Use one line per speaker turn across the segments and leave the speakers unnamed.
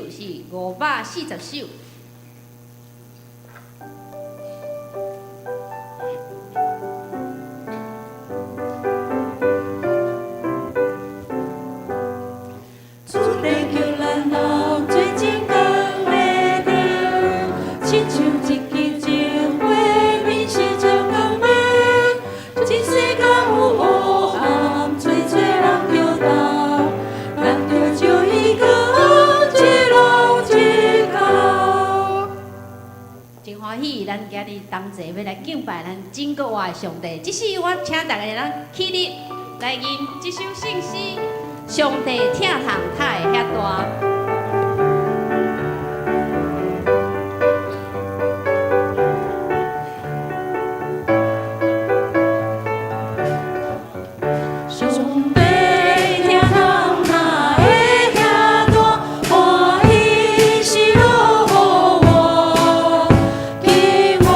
首是540首。
主地叫咱人做真工的灯，亲像一支情花，面是照光明。这世间有黑暗，济济人著斗，咱著照彼光，一路一到。
真歡喜，咱今日同齊欲來敬拜咱真閣活的上帝。這時我請大家咱起立來吟這首聖詩：上帝疼痛，才會遐大。
上帝疼痛哪會遐大？歡喜是落予我，給我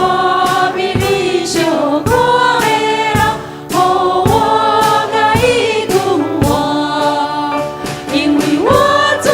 美美相看的人，予我共伊困活，因為我知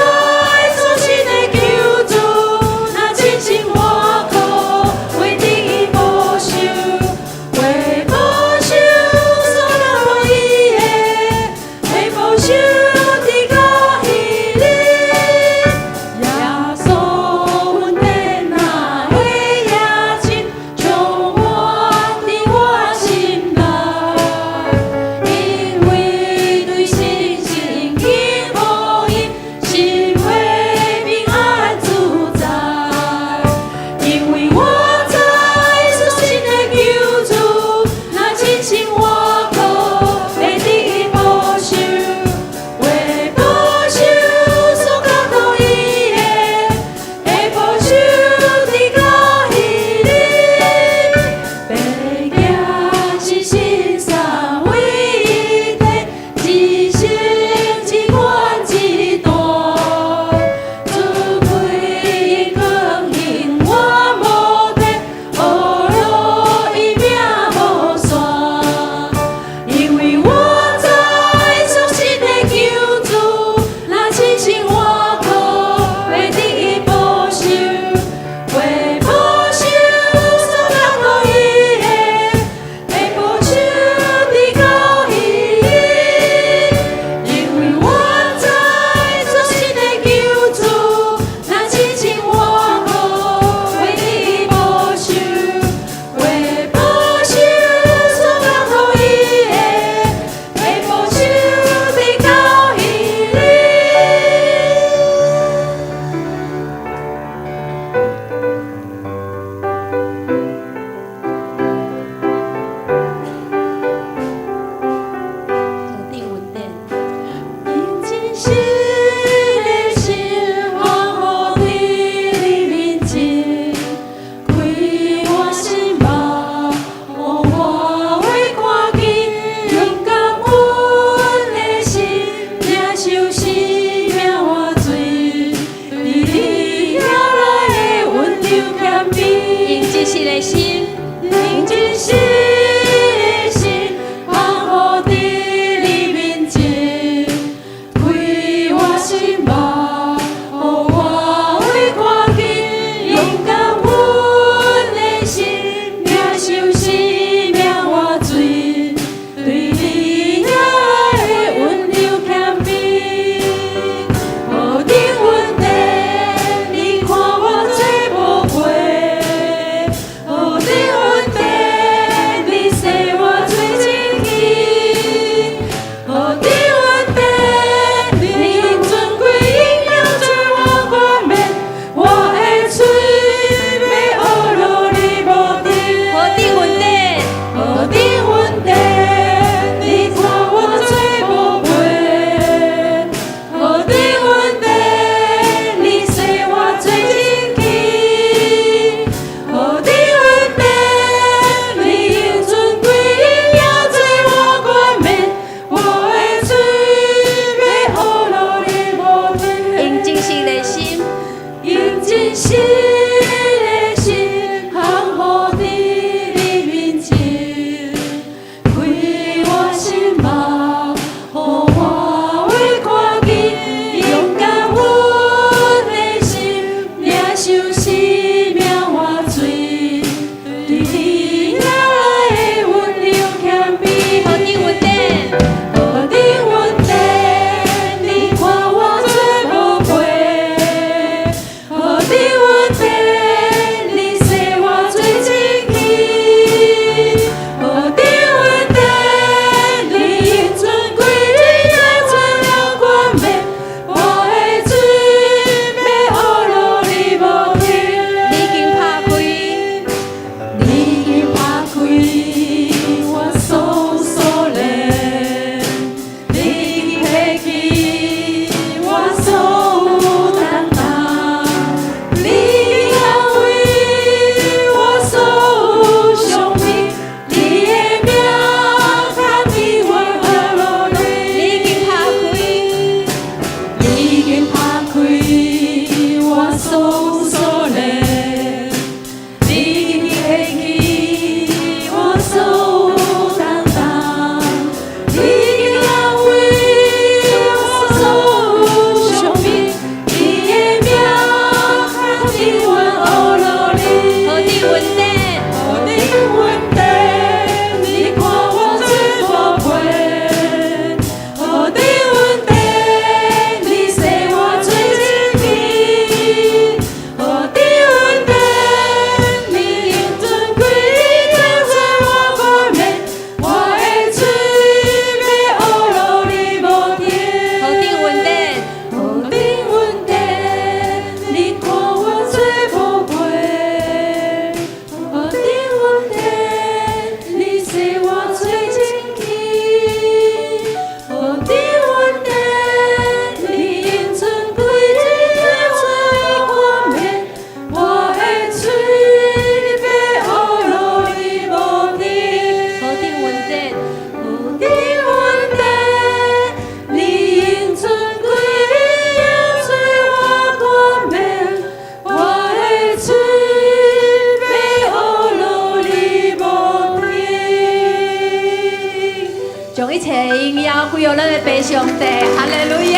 帝，哈利路亞！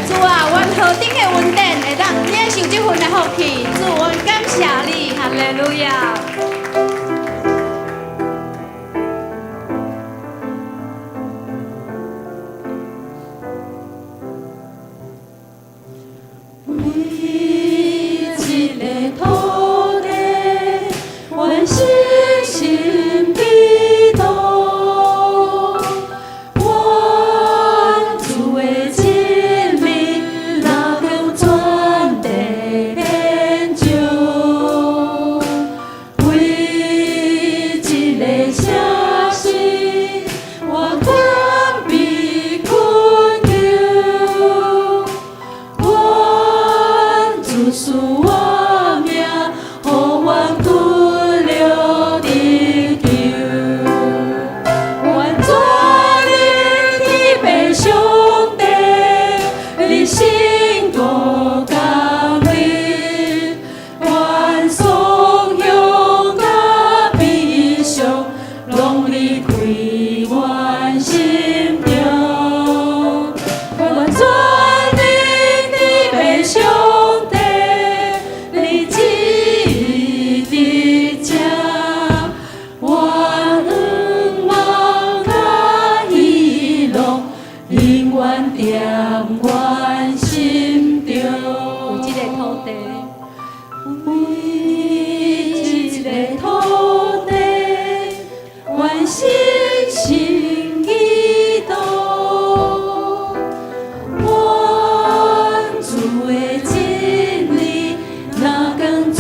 主啊，願何等的恩典會當領受這份的福氣，主，阮感謝你，哈利路亞！
為這个土地，願誠心祈禱，願主的子民若向全地獻上，為這个城市，我謙卑懇求。願主賜我命，予阮骨力得救。願全能天父上帝，你聖顧降臨，願頌揚佮悲傷，攏離開阮心中。願全能天父上帝，你旨意佇這，願仰望佮喜樂，永遠踮阮心中。
為這個土地，
為這个土地，願誠心祈禱，願主的真理，若向全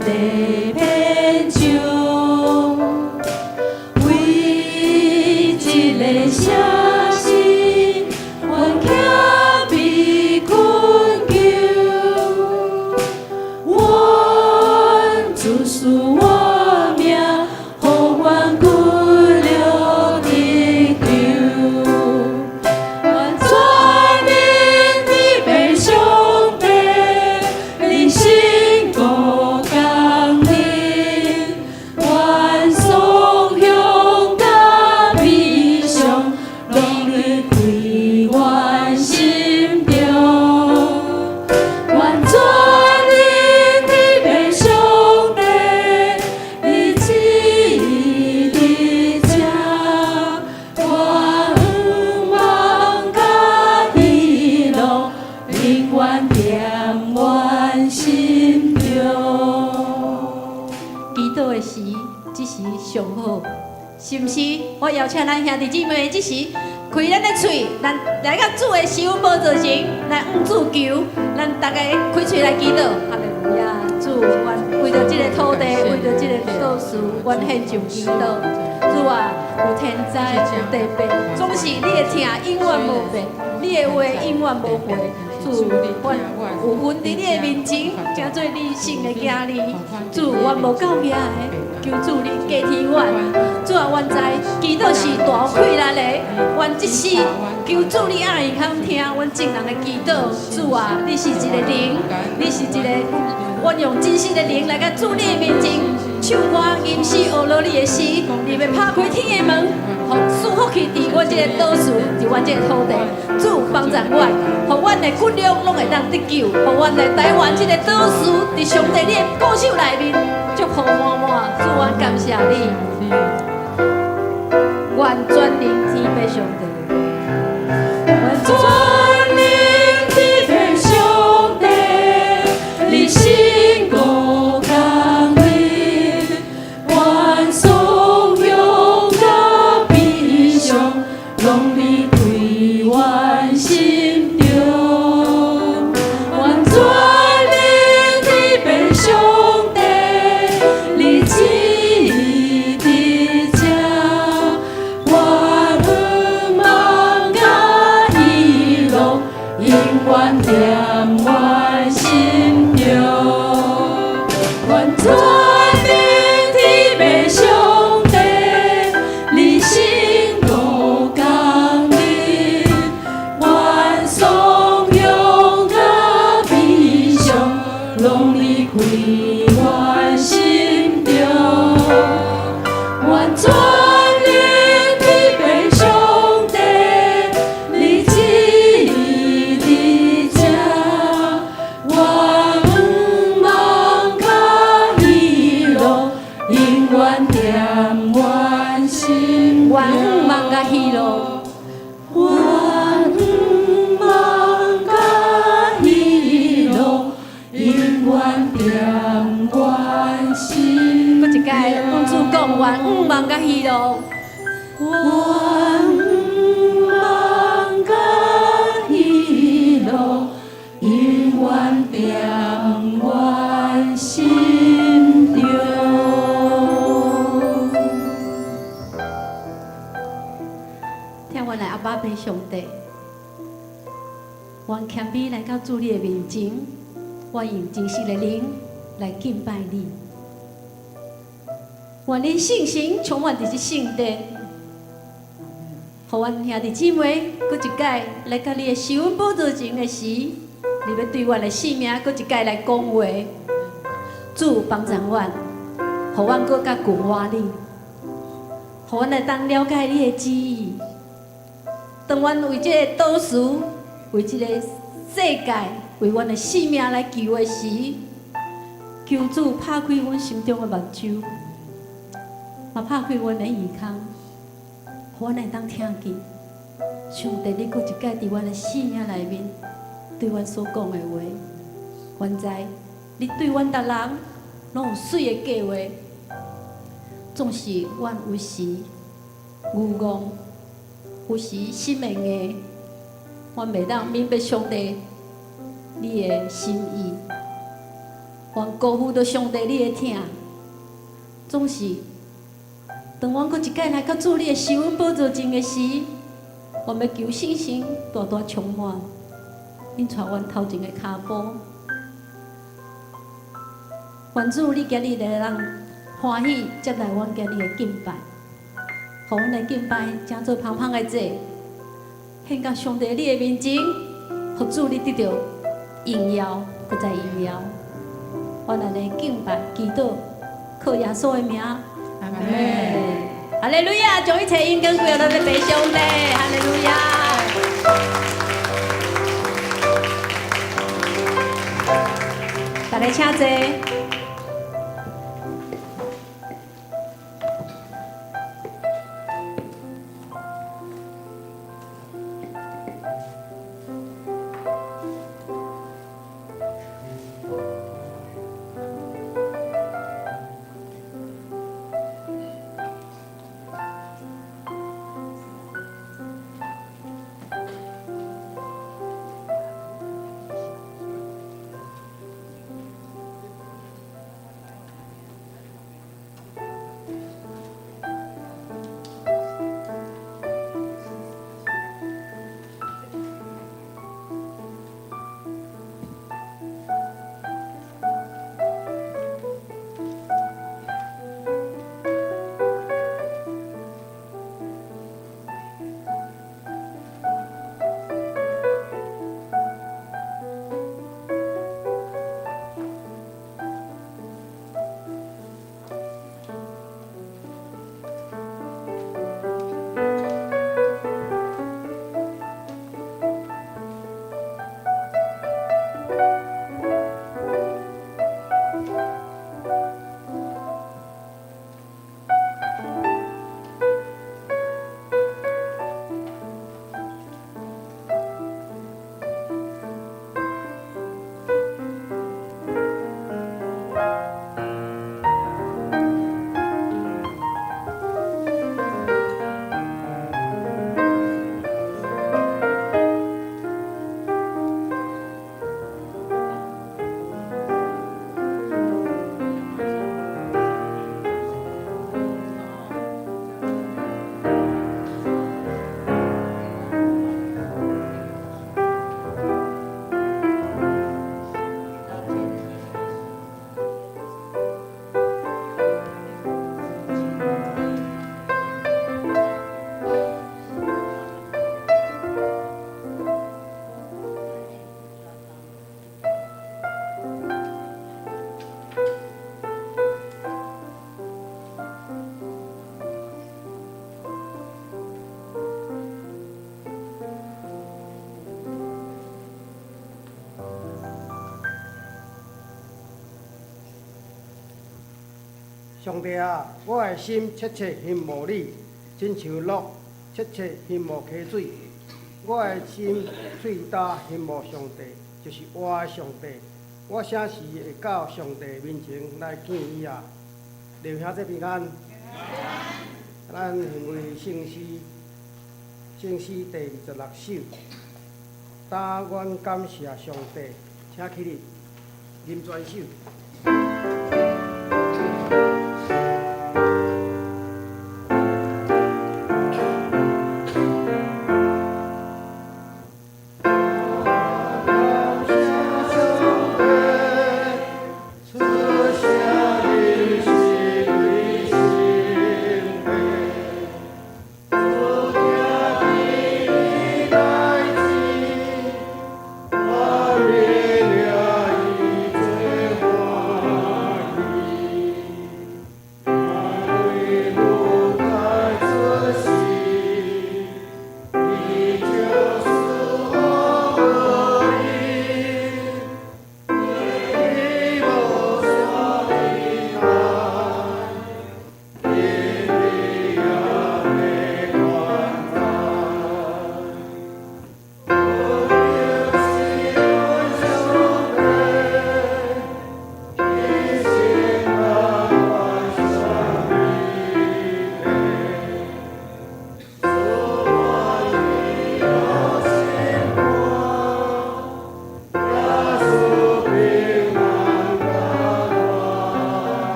地遍上，為這个城市，願謙卑懇求。願主賜我命，予阮骨力得救。願全能天父上帝，你聖顧降臨，願頌揚佮悲傷，攏離開阮心中。願全能天父上帝，你旨意佇這，願仰望佮喜樂，永遠踮阮心中。
祈禱的時，這時上好，是毋是？我邀請咱兄弟姊妹，這時開咱的喙，咱來到主的施恩寶座前來向主求，咱逐家開喙來祈禱。哈利路亞！主，阮為著這个土地，為著這个島嶼，阮獻上祈禱。主啊，有天災，有地變，總是你的疼永遠無變，你的話永遠無回。主，阮有魂佇你的面前，成做你聖的囝兒。主，阮無夠額的，求主你加添阮。主啊，阮知祈禱是大有氣力的，阮這時求主你愛肯聽阮眾人的祈禱。主啊，你是一个靈，你是一个，阮用真實的靈來到主你的面前，唱歌吟詩學落你的詩，你欲拍開天的門，予賜福氣佇阮這個島嶼，佇阮這個土地。主幫助阮，予阮的骨力攏會當得救，予阮的台灣這個島嶼，佇上帝你的顧手內面祝福滿滿。主，阮感謝你，願全能天父上帝。
願全能天父上帝，你聖顧降臨，願頌揚佮悲傷，攏離開阮心中。願全能天父上帝，你旨意佇這，願仰望佮喜樂，永遠踮阮心中。願全能天父上帝，你聖顧降臨，願頌揚佮悲傷，攏離開阮心中。願全能天父上帝，你
望佮喜樂。
願望佮喜樂，永遠踮阮心中。
聽阮的阿爸父上帝，阮謙卑來到主你的面前，我用真實的靈來敬拜你。願你聖神充滿佇這聖殿，予阮兄弟姊妹閣一擺來到你的施恩寶座前的時，你欲對阮的生命閣一擺來講話。主幫助阮，予阮閣較近倚你，予阮會當了解你的旨意。當阮為這个都市、為這个世界、為阮的性命來求的時，求主拍開阮心中的目睭，嘛拍開阮的耳孔，予阮會當聽見上帝你閣一擺佇阮的生命內面對阮所講的話。原知你對阮逐人攏有媠的計畫，總是阮有時愚戇，有時心會硬，阮袂當明白上帝你的心意，阮辜負著上帝你的疼。總是當阮閣一擺來到主你的施恩寶座前的時，我欲求聖神大大充滿，引帶阮頭前的跤步。願主你今日來讓歡喜接待阮今日的敬拜，予阮的敬拜成做芳芳的祭，獻到上帝你的面前，予主你得著榮耀，閣再榮耀。阮按呢敬拜祈禱，靠耶穌的名，
阿門。
哈利路亞，將一切榮光歸予咱的父上帝，哈利路亞。大家請坐。
上帝啊，我的心切切欣慕你，親像鹿切切欣慕溪水。我的心喙焦欣慕上帝，就是活的上帝。我啥時會到上帝面前來見伊啊？弟兄姊妹平安。咱行為聖詩，聖詩第26首。當阮感謝上帝，請起立，吟全首。請坐。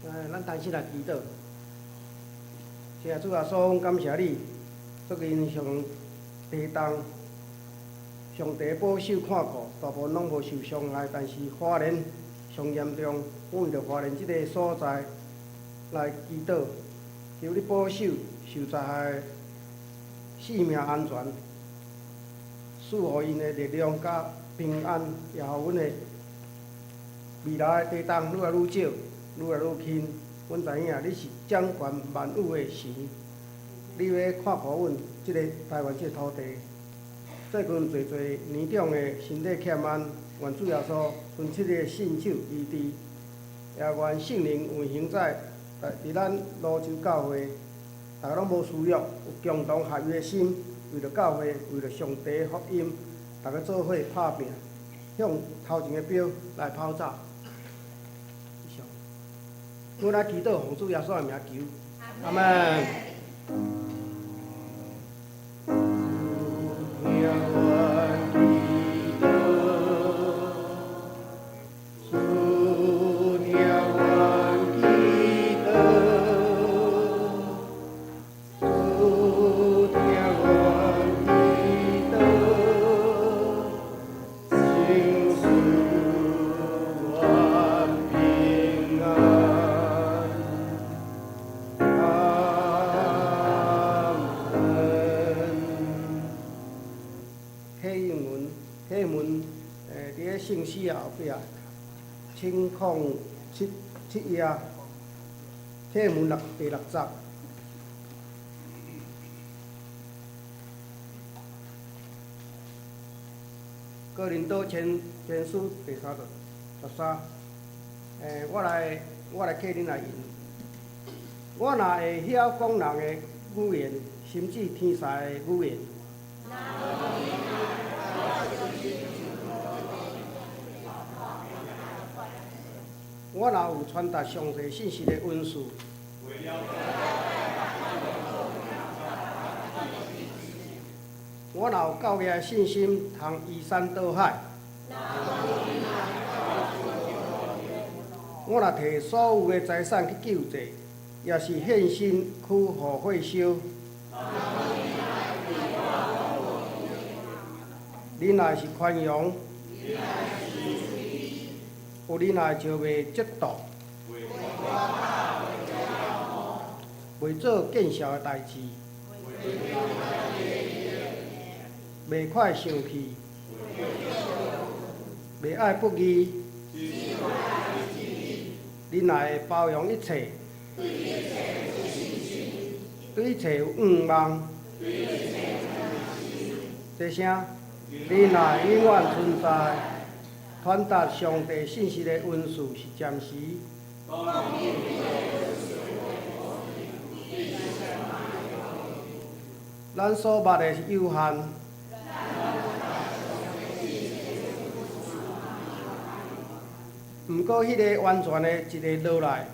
來，咱單先來祈禱。親愛主耶穌，感謝你，最近上地動，上帝保守看顧，大部分攏無受傷害，但是花蓮上嚴重。阮為著花蓮這个所在來祈禱，求你保守受災害的性命安全，賜予𪜶的力量佮平安，也予阮的未來的地動愈來愈少，愈來愈輕。阮知影你是掌權萬有的神，你欲看顧阮這个台灣這个土地。最近濟濟年長的身體欠安，願主耶穌親切的信手醫治，也願聖靈運行在佇咱蘆洲教會，逐家攏無私欲，有共同合一的心，為著教會，為著上帝的福音，逐家做伙拍拚，向頭前的標來跑走。以上，阮來祈禱，奉主耶穌的名求，阿們。聽阮祈禱，主聽阮祈禱，主聽阮祈禱，請賜阮平安。阿門。啟應文，啟文，佇咧聖詩的後壁，千空七七頁，啟文六第六節。哥林多前前書第三章13，我來替恁來吟。我若會曉講人的語言，甚至天使的語言。我若有傳達上帝信息的恩賜，我若有夠額的信心，通移山倒海，我若提所有的財產去救濟，抑是獻身去予火燒，忍耐是寬容，有忍耐就袂嫉妒，袂做見笑的代誌，袂快生氣，袂愛不義，忍耐會包容一切，對一切有向望。大聲，忍耐永遠存在，傳達上帝信息的恩賜是暫時。咱所捌的是有限。毋過，彼个完全的一个落來。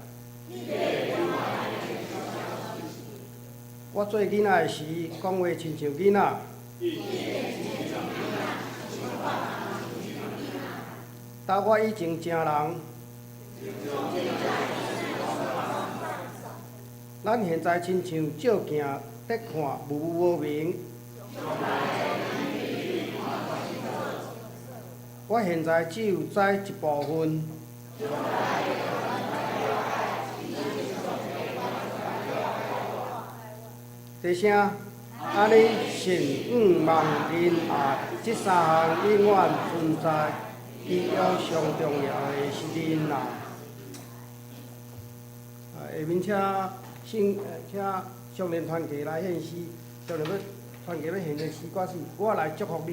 我做囡仔的時，講話親像囡仔。當我已經成人，咱現在親像照鏡佇看，霧霧無明。我現在只有知一部分。提醒，按呢信、向望、仁愛，這三項永遠存在。其中上重要的是仁愛。啊，下面請聖，請少年團契來獻詩，少年欲團契欲獻的詩歌是《我來祝福你》。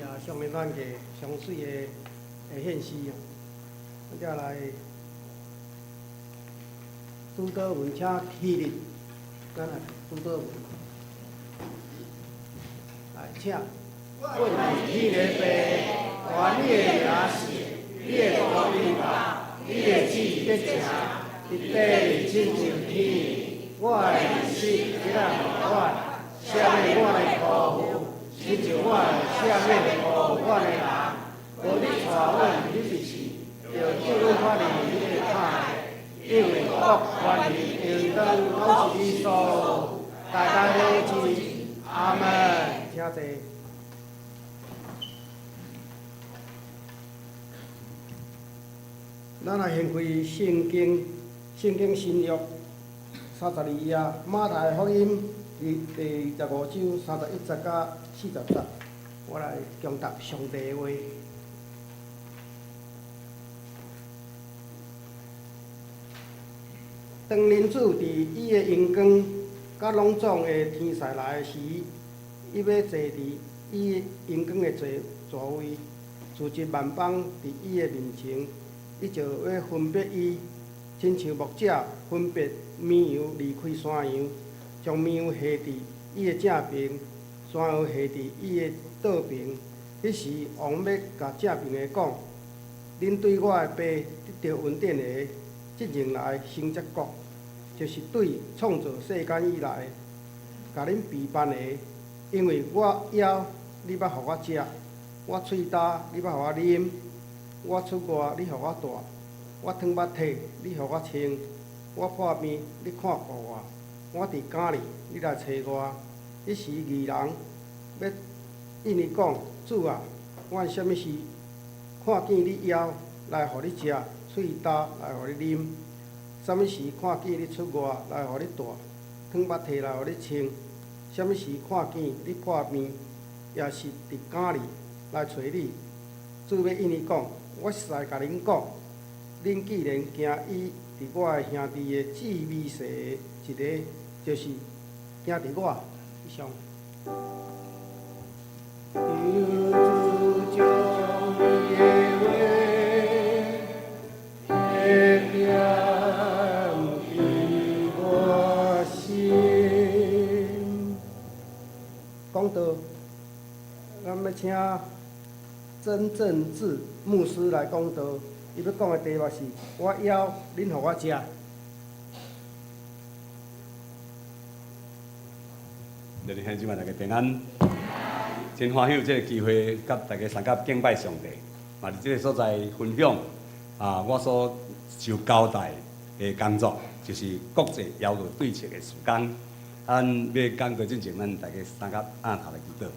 謝上帝咱個上媠的獻詩哦。咱再來主禱文，請起立，咱來主禱文。來，請。阮是天的父，願你的名聖，你的國臨到，你的旨意得成，佇地親像天。我的飲食今仔予阮，赦免阮的辜負，親像阮赦免辜負阮的人。無你帶阮入去試，著救阮脫離彼个歹的。因為國權力榮光攏是你所有，代代永志。阿門。請坐。咱來掀開聖經，聖經新約32頁，馬太福音第25章31節到40節，我來誦讀上帝的話。當人子佇伊的榮光佮攏總的天使來的時，伊欲坐佇伊榮光的座位，聚集萬邦佇伊的面前，伊就欲分別伊，親像牧者分別綿羊離開山羊，將綿羊繫佇伊的正爿，山羊繫佇伊的倒爿。彼時，王欲共正爿的講：恁對我的爸得著恩典的，進前來承這國，就是對創造世間以來，共恁備辦的。因為我枵，你捌予我食；我喙焦，你捌予我啉；我出外，你予我蹛；我脫目體，你予我穿；我破病，你看顧我；我佇監裡，你來揣我。彼時義人欲應伊講：主啊，阮啥物時看見你枵，來予你食；喙焦，來予你啉？啥物時看見你出外，來予你蹛；脫目體來予你穿？啥物時看見你破病，抑是佇監裡來揣你？主欲應伊講：我實在共恁講，恁既然行伊佇我的兄弟的至微細的一个，就是行佇我以上。求主將伊的話提點佇我心。講道，咱欲請曾正志牧師來講道，伊欲講的題目是：我枵，恁予我食。
弟兄姊妹大家平安，真歡喜有這个機會，佮大家相佮敬拜上帝，嘛佇這个所在分享啊，我所受交代的工作，就是國際枵餓對策的事工。咱欲講道進前，咱大家相佮按頭來祈禱。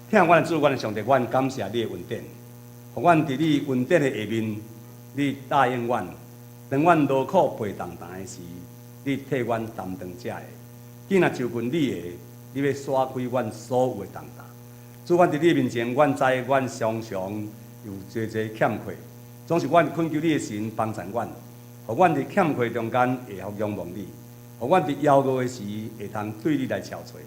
疼阮的主，阮的上帝，阮感謝你的恩典，予阮佇你恩典的下面，你答應阮，當阮勞苦背重擔的時，你替阮擔當這个。囝若就近你的，你欲徙開阮所有的重擔。主，阮佇你面前，阮知阮常常有濟濟欠缺，總是阮懇求你的神幫助阮，予阮佇欠缺中間會曉仰望你，予阮佇枵餓的時會通對你來撨揣。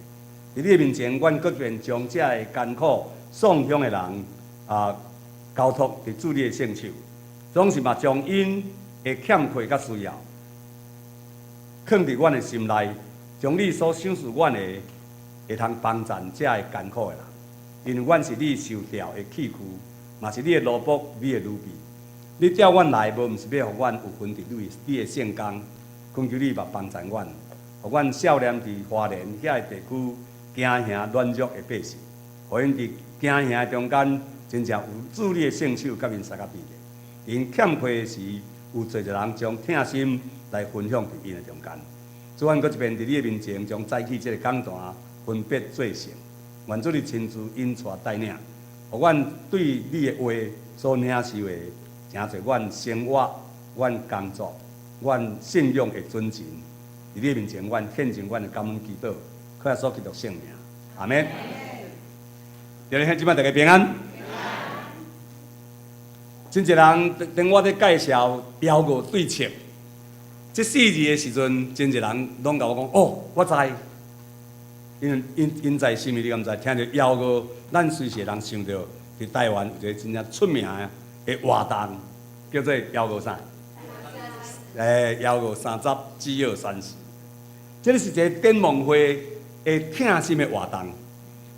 佇你的面前，阮閣願將這个艱苦喪鄉的人啊，交託佇主你的聖手，總是嘛將𪜶的欠缺佮需要，囥佇阮的心內，將你所賞賜阮的，會通幫贊這个艱苦的人。因為阮是你受召的器具，嘛是你的奴僕，你的奴婢。你召阮來，無毋是欲予阮有份佇你的聖工，懇求你嘛幫贊阮，予阮少年佇花蓮遐個地區行行軟弱的百姓，予𪜶佇行行中間，真正有主你的聖手佮𪜶相佮佇咧。𪜶欠缺的時，有濟濟人將疼心來分享佇𪜶的中間。主，阮閣一遍佇你的面前，將早起這个講壇分別做聖。願主你親自引帶帶領，予阮對你的話所領受的，成做阮生活、阮工作、阮信仰的準繩。佇你的面前，阮獻上阮的感恩祈禱，靠耶穌基督聖名，阿們。弟兄姊妹大家平安。真濟人當我咧介紹枵餓對策這四字的時陣，真濟人攏共我講：哦，我知。因為𪜶知啥物？你敢知？聽著枵餓，咱隨時會通想著佇台灣有一个真正出名的活動，叫做枵餓啥？枵餓三十，飢餓三十。這个是一个展望會的疼心的活動，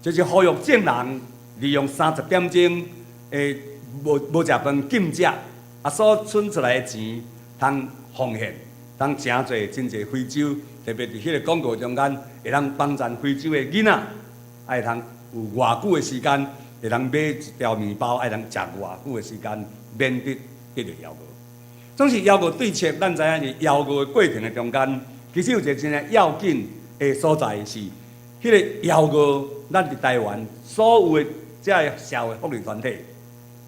就是呼籲眾人利用30點鐘的無食飯禁食，所存出來的錢，通奉獻，通誠濟真濟非洲，特別佇彼个廣告中間，會當幫贊非洲的囡仔，會通有偌久的時間，會當買一條麵包，會當食偌久的時間，免得得著枵餓。總是枵餓對策，咱知影是枵餓的過程的中間，其實有一个真正要緊的所在是，彼个枵餓，咱佇台灣所有的這个社會福利團體，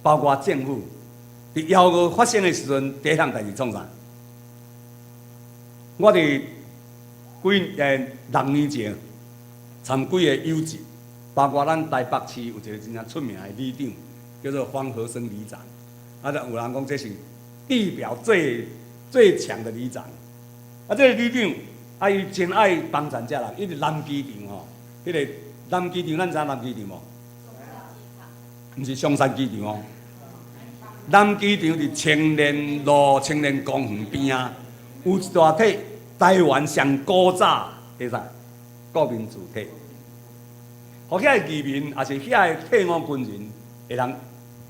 包括政府，佇枵餓發生的時陣，第一項代誌創啥？我佇6年前參幾个友誼，包括咱台北市有一个真正出名的里長，叫做方和生里長。有人講這是地表最最強的里長。這个里長，伊真愛幫贊遮人，伊佇南機場吼，彼个南機場，咱知影南機場無？毋是松山機場哦。南機場佇青年路、青年公園邊仔，有一大塊台灣上古早的啥國民住宅，予遐个移民，抑是遐个退伍軍人會通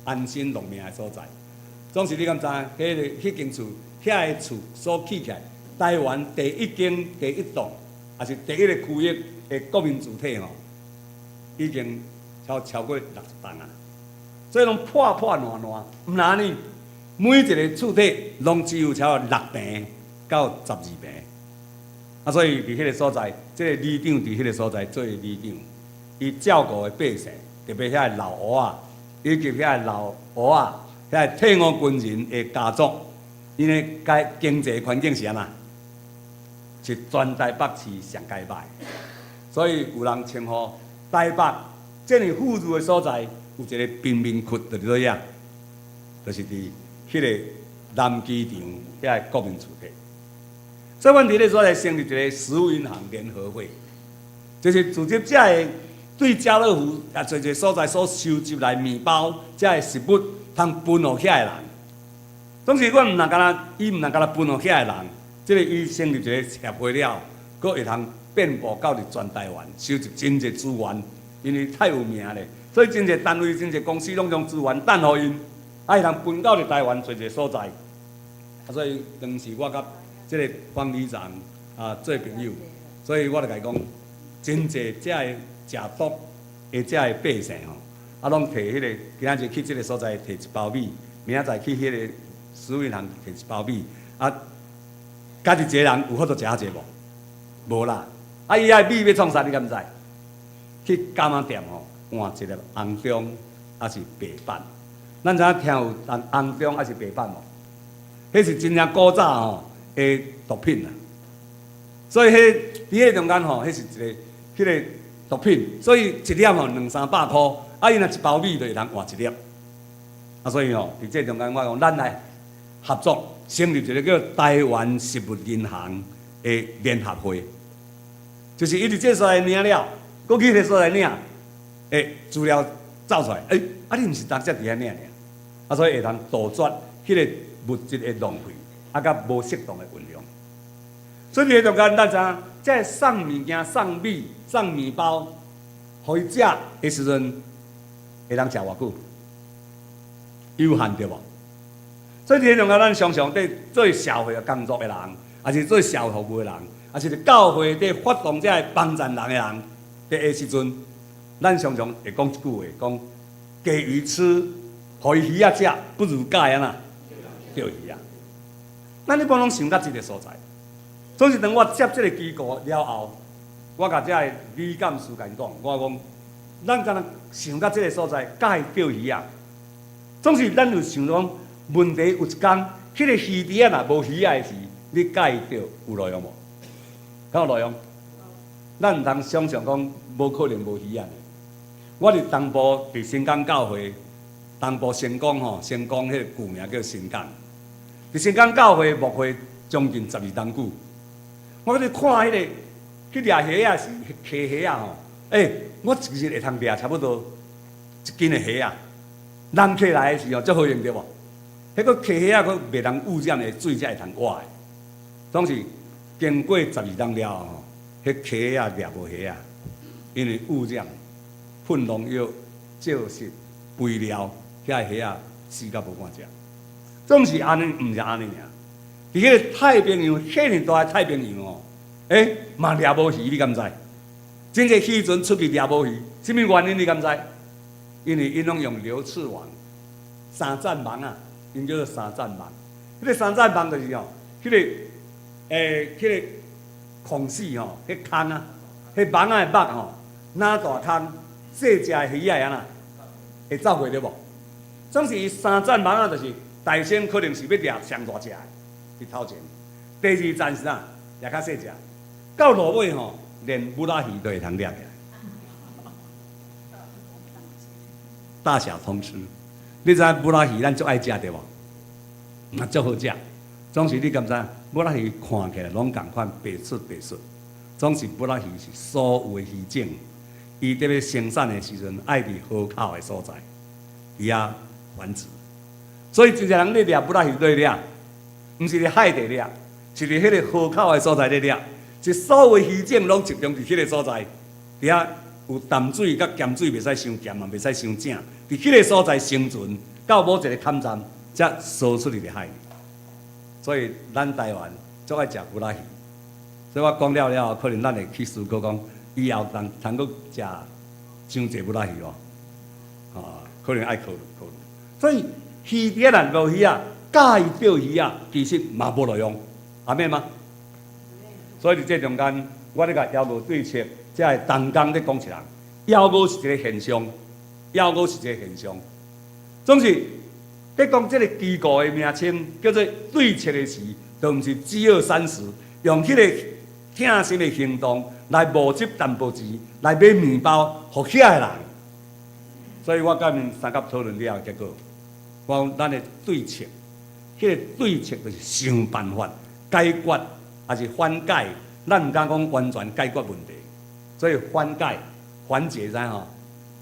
安身立命的所在。總是你敢知？彼間厝，遐个厝所起起來，台灣第一間、第一棟，抑是第一个區域的國民住宅吼，已經超過60棟啊！所以攏破破爛爛，毋但按呢，每一个厝體攏只有超過6坪到12坪。所以佇彼个所在，這个里長佇彼个所在做里長，伊照顧的百姓，特別遐个老屋仔，以及遐个老屋仔，遐个退伍軍人的家族，𪜶的該經濟環境是按怎？是全台北市上佳歹。所以有人稱呼台北這麼富裕的所在，有一个貧民窟，就佇佗遐，就是佇彼个南機場遐个國民厝體。所以，阮佇咧所在成立一个食物銀行聯合會，就是組織遮个對家樂福濟濟所在所收集來麵包遮个食物，通分予遐个人。總是阮毋若干焦，伊毋若干焦分予遐个人，這个伊成立一个協會了，閣會通遍布到佇全台灣，收集真濟資源，因為太有名咧，所以真濟單位、真濟公司攏將資源等予𪜶，會通分到佇台灣濟濟所在。所以當時我佮這个方里長做朋友，所以我就共伊講，真濟遮个食毒的遮个百姓吼，攏提彼个今仔日去這个所在提一包米，明仔載去彼个食物銀行提一包米，家己一個人有法度食遐濟無？無啦！伊遐米欲創啥？你敢知？去柑仔店吼，換一粒紅中，抑是白板。咱知影聽有紅中抑是白板無？彼是真正古早吼的毒品啊！所以彼佇彼中間吼，彼是一个彼个毒品，所以一粒吼兩三百箍，伊若一包米就會通換一粒。所以吼，佇這中間我講，咱來合作成立一个叫台灣食物銀行的聯合會，就是伊佇這所在領了，閣去彼个所在領，資料走出來，你毋是當才佇遐領爾，所以會通杜絕彼个物質的浪費，佮無適當的運用。所以佇中間，咱知影，這个送物件、送米、送麵包，予伊食的時陣，會通食偌久？有限對無？所以佇中間，咱常常佇做社會工作的人，抑是做社會服務的人，抑是佇教會佇發動這个幫贊人的人，佇彼時陣，咱常常會講一句話，講給魚吃，予伊魚仔食，不如教伊按怎釣魚仔。咱一般攏想到這个所在，總是當我接這个機構了後，我共這个李幹事共伊講，我講，咱敢若想到這个所在，教伊釣魚仔。總是咱有想講，問題有一工，彼个魚池仔若無魚仔的時，你教伊釣有路用無？敢有路用？咱毋通想象講無可能無魚仔。我佇東部佇新港教會，東部新港吼，新港彼个舊名叫新港。佇新港教會牧會將近12冬久，我去看彼个去掠蝦仔是溪蝦仔吼，我一日會通掠差不多一斤的蝦仔。人客來的時候足好用對無？彼個溪蝦仔閣袂通污染的水才會通活的。總是經過12冬了後吼，彼溪仔掠無蝦仔，因為污染、噴農藥、照食、肥料，遐蝦仔死甲無半隻。總是按呢，毋是按呢爾。佇彼個太平洋，遐爾大的太平洋哦，欸，嘛掠無魚，你敢知？真濟漁船出去掠無魚，啥物原因你敢知？因為𪜶攏用流刺網、三層網啊，𪜶叫做三層網。彼個三層網就是吼，彼個空隙吼，彼空啊，彼網仔的目吼，若大空，細隻的魚仔會按怎？會走過對無？總是伊三層網仔，就是大先可能是欲掠上大隻的，佇頭前。第二層是啥？掠較細隻，到落尾吼，連蜊仔魚都會通掠起來。大小通吃，你知影蜊仔魚咱足愛食對無？嘛足好食。總是你敢知影？蜊仔魚看起來攏仝款白雪白雪，總是蜊仔魚是所有的魚種，伊佇咧生產的時陣愛佇河口的所在，伊遐繁殖。所以真濟人咧掠蜊仔魚佗掠，毋是佇海底掠，是佇彼個河口的所在咧掠。是所有魚種攏集中佇彼個所在，佇遐有淡水佮鹹水，袂使傷鹹嘛，袂使傷正。佇彼個所在生存，到某一個坎站，才趖出去佇海裡。所以咱台灣足愛食蜊仔魚。所以我講了了後，可能咱會去思考講，以後通通閣食傷濟蜊仔魚無？啊，可能愛考慮考慮。所以魚仔若無魚仔，教伊釣魚仔，其實嘛無路用，阿們嗎？所以佇這中間，我咧共枵餓對策，才會同工咧講一人，枵餓是一個現象，枵餓是一個現象。總是咧講這個機構的名稱叫做對策的時，就毋是飢餓三十，用彼個疼心的行動來募集淡薄錢，來買麵包予遐的人。所以我佮𪜶相佮討論了後，結果我講咱的對策，彼個對策就是想辦法解決，抑是緩解。咱毋敢講完全解決問題，所以緩解、緩解知吼，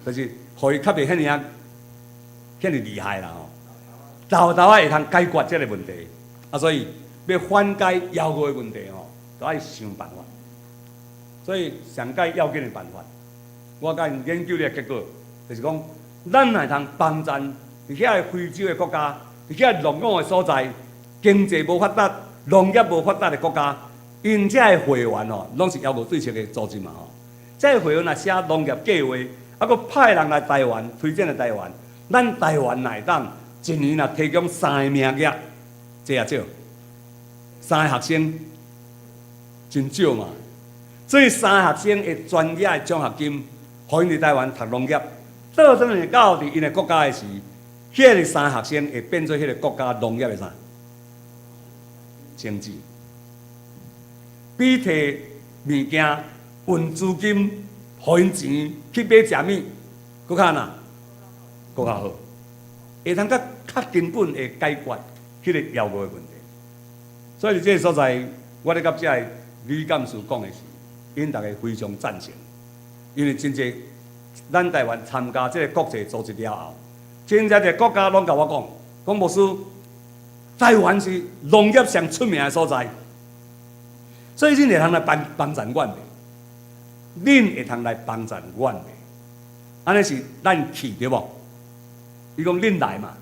就是予伊較袂遐爾仔遐爾厲害啦吼。沓沓仔會通解決這個問題，啊，所以欲緩解枵餓的問題吼，都愛想辦法。所以上蓋要緊的辦法，我共𪜶研究的結果，就是講，咱若會通幫贊佇遐個非洲的國家，佇遐落伍的所在，經濟無發達、農業無發達的國家，𪜶遮的會員吼，攏是枵餓對策的組織嘛吼。這個會員若寫農業計劃，啊，閣派人來台灣推薦來台灣，咱台灣若會當一年若提供三個名額，濟抑少？三個學生真少嘛。所以三個學生的專業的獎學金，予𪜶佇台灣讀農業，倒轉來到佇𪜶的國家的時，彼個三個學生會變做彼個國家農業的啥？經濟，比提物件運資金，予𪜶錢去買食物，閣較哪？閣較好，會通較較根本的解決彼個枵餓的問題。所以佇這個所在，我咧佮這个李幹事講的是，𪜶逐家非常贊成，因為真濟咱台灣參加這個國際組織了後，真濟個國家攏共我講，講牧師，台灣是農業上出名的所在，所以恁會通來幫幫贊阮袂？恁會通來幫贊阮袂？按呢是咱去對無？伊講恁來嘛。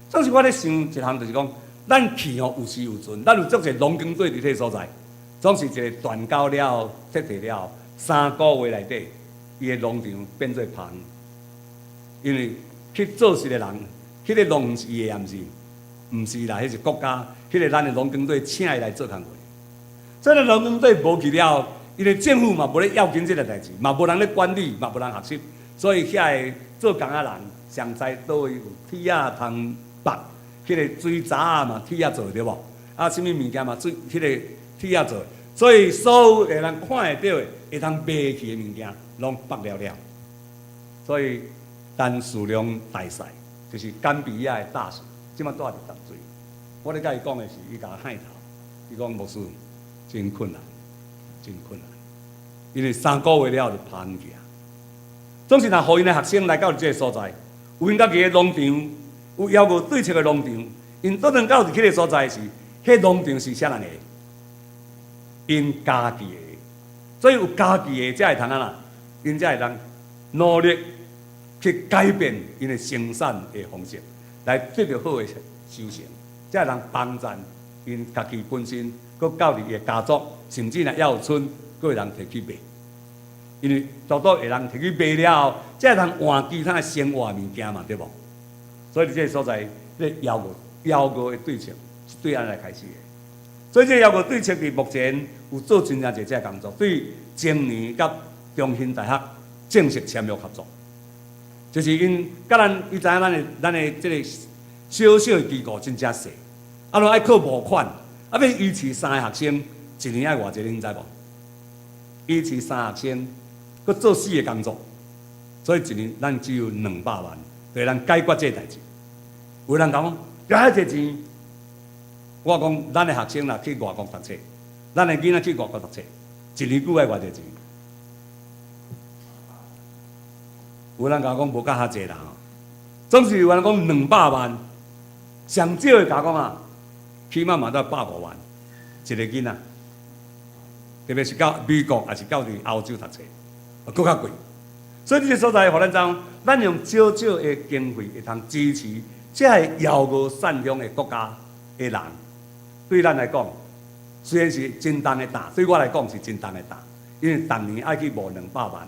總是我咧想一項，就是講，咱去吼有時有陣，咱有足濟農耕隊佇彼個所在，總是一個斷交了後，撤退了後，3個月內底，伊的農場變做芳。因為去做事的人，彼個農場是伊的，毋是？毋是啦，彼是國家，彼個咱的農耕隊請伊來做工課。所以農耕隊無去了後，因為政府嘛無咧要緊這個代誌，嘛無人咧管理，嘛無人學習，所以遐個做工的人上知佗位有鐵仔通縛，彼個水閘仔嘛鐵仔做對無？啊，啥物物件嘛水，彼個鐵仔做，所以所有會通看會著的、會通賣去的物件，攏縛了了。所以陳樹良大使就是甘比亞的大使，這馬住佇淡水。我咧佮伊講的是，伊共我害頭，伊講牧師真困難，真困難，因為3個月了後就芳去啊。總是若予𪜶的學生來到這個所在，有𪜶家己的農場，有枵餓對策的農場。𪜶倒轉到佇彼个所在時，彼農場是啥人的？𪜶家己的。所以有家己的，才會通按怎？𪜶才會當努力去改變𪜶的生產的方式，來得著好的收成，才會當幫贊𪜶家己本身，閣教育伊的家族，甚至若猶有賰，閣會當提去賣。因為多多會當提去賣了後，才會當換其他的生活物件嘛，對無？所以佇這个所在，這個枵餓的對策是對按呢來開始的。所以這個枵餓對策佇目前有做真正濟這个工作，對青年佮中興大學正式簽約合作，就是𪜶佮咱伊知影咱的這个小小的機構真正細，啊，攏愛靠募款，啊，欲維持三个學生，一年愛偌濟，恁知無？維持三個學生，閣做四个工作，所以一年咱只有200萬，就會當解決這个代誌。有人講，遐濟錢，我講咱的學生若去外國讀冊，咱的囡仔去外國讀冊，一年久愛偌濟錢？有人共我講無較遐濟啦吼，總是有人講兩百萬，上少的共我講啊，起碼嘛都150萬一個囡仔，特別是到美國，抑是到佇歐洲讀冊，閣較貴。所以這个所在，予咱知影，咱用少少的經費會通支持這个枵餓散鄉的國家的人，對咱來講，雖然是真重的擔，對我來講是真重的擔，因為逐年愛去募兩百萬，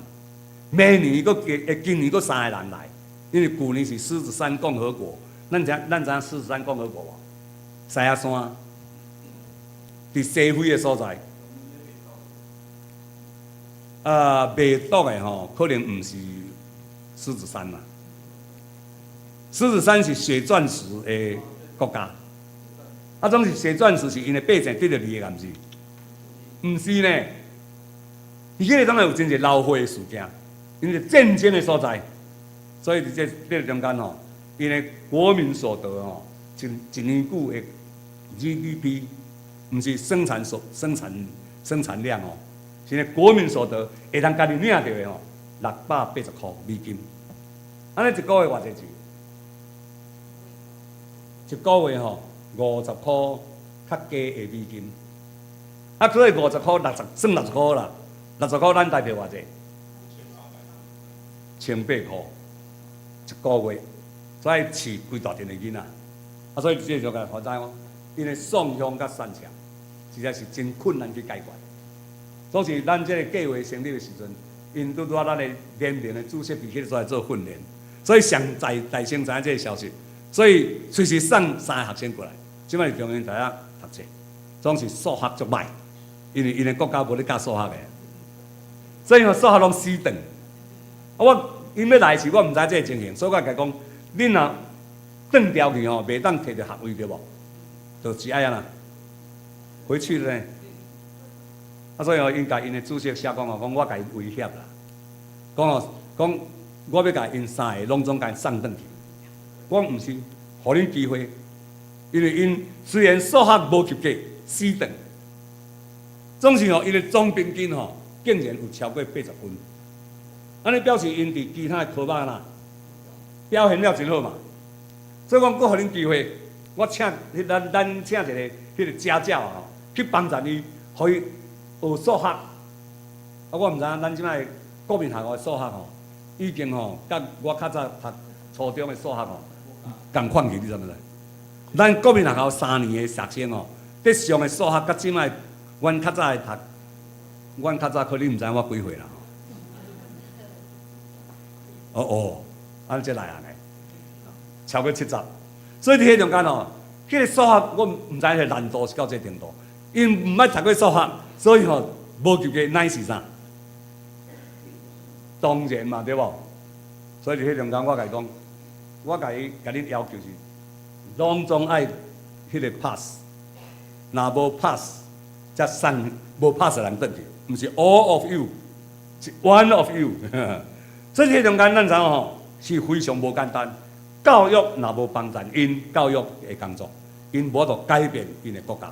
明年閣今年閣三个人來，因為舊年是獅子山共和國，咱知影獅子山共和國無？獅仔山，佇西非的所在，啊，賣毒的吼，可能毋是獅子山啦。獅子山是血鑽石的國家，啊，總是血鑽石是𪜶的百姓得著利益，毋是？毋是呢，佇彼个當然有真濟流血的事件，因為戰爭的所在，所以佇這個中間吼，𪜶的國民所得吼，一年久的 GDP，毋是生產所生產生產量哦，是呢國民所得會當家己領著的吼，680塊美金，按呢一個月偌濟錢？一個月吼50塊較低的美金，啊，所以50塊六十算六十塊啦，六十塊咱台幣偌濟？1800塊一個月，所以飼規大陣的囡仔，啊，所以這就共予知影，𪜶的送鄉佮散赤，實在是真困難去解決。所以咱這个計劃成立的時陣，𪜶拄拄仔咱的聯盟的主席佇彼个所在做訓練，所以上在大先知影這个消息。所以隨時送三個學生過來，這擺佇中興大學讀冊，總是數學足歹，因為𪜶的國家無咧教數學的，所以吼數學攏死轉。啊，我𪜶欲來時，我毋知這个情形，所以我共伊講，恁若轉調去吼，袂當提著學位對無？就是愛按怎回去咧。啊，所以吼，𪜶共𪜶的主席寫講吼，講我共𪜶威脅啦，講吼，講我欲共𪜶三個攏總共送轉去。我毋是，予恁機會，因為𪜶雖然數學無及格，死轉，總是吼，𪜶的總平均吼，竟然有超過80分，按呢表示𪜶佇其他的科目啦，表現了真好嘛。所以講，閣予恁機會，我請，咱請一个彼个家教吼，去幫助伊，予伊學數學。啊，我毋知影咱這擺國民學校的數學吼，已經吼，佮我較早讀初中的數學吼，仝款去，你知毋知？咱國民學校3年的學生吼，佇上的數學，佮這擺阮較早的讀，阮較早可能毋知影我幾歲啦。哦哦，按呢這內行的，超過70，所以佇彼中間吼，彼個數學我毋知彼個難度是到這個程度，𪜶毋捌讀過數學，所以吼無及格乃是啥？當然嘛，對無？所以佇彼中間我共伊講，我共伊共恁要求是，攏總愛彼個 pass，若無 pass，才送無 pass 的人轉去，毋是 all of you，是 one of you。所以彼中間咱知影吼是非常無簡單。教育若無幫助𪜶教育的工作，𪜶無法度改變𪜶的國家，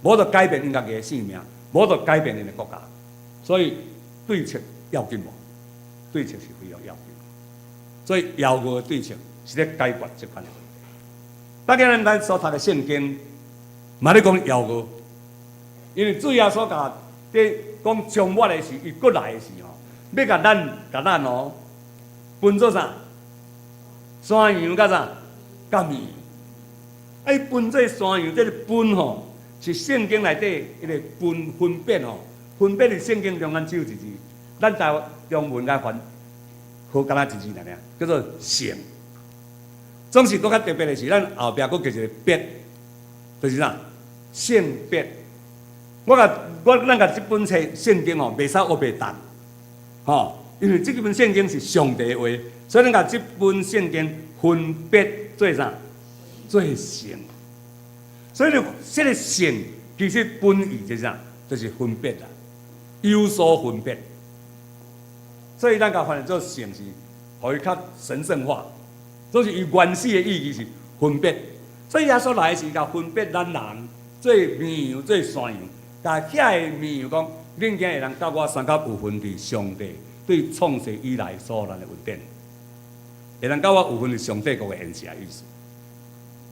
無法度改變𪜶家己的性命，無法度改變𪜶的國家。所以對策要緊無？對策是非常要緊。所以枵餓的對策是咧解決這款的問題。當然，咱所讀的聖經嘛咧講枵餓，因為主耶穌共佇講終末的時，伊閣來的時吼，欲共咱共咱哦分做啥？山羊佮啥？佮綿羊。啊，伊分做山羊，這个分吼，是聖經內底彼个分分別吼，分別佇聖經中間只有一字，咱台灣中文共翻好敢若一字爾爾，叫做聖。總是閣較特別的是，咱後壁閣加一個別，就是啥？性別。我共我咱共這本冊聖經吼，袂使烏白澹，吼，因為這本聖經是上帝的話，所以咱共這本聖經分別做啥？做聖。所以這个聖其實本意就是啥？就是分別啦，有所分別。所以咱共翻譯做聖是，予伊較神聖化。就是伊原始的意義是分別。所以耶穌來是共分別咱人做綿羊做山羊，共遐个綿羊講，恁今會當佮我相佮有份佇上帝對創世以來所予咱的恩典，會當佮我有份佇上帝國的宴席的意思。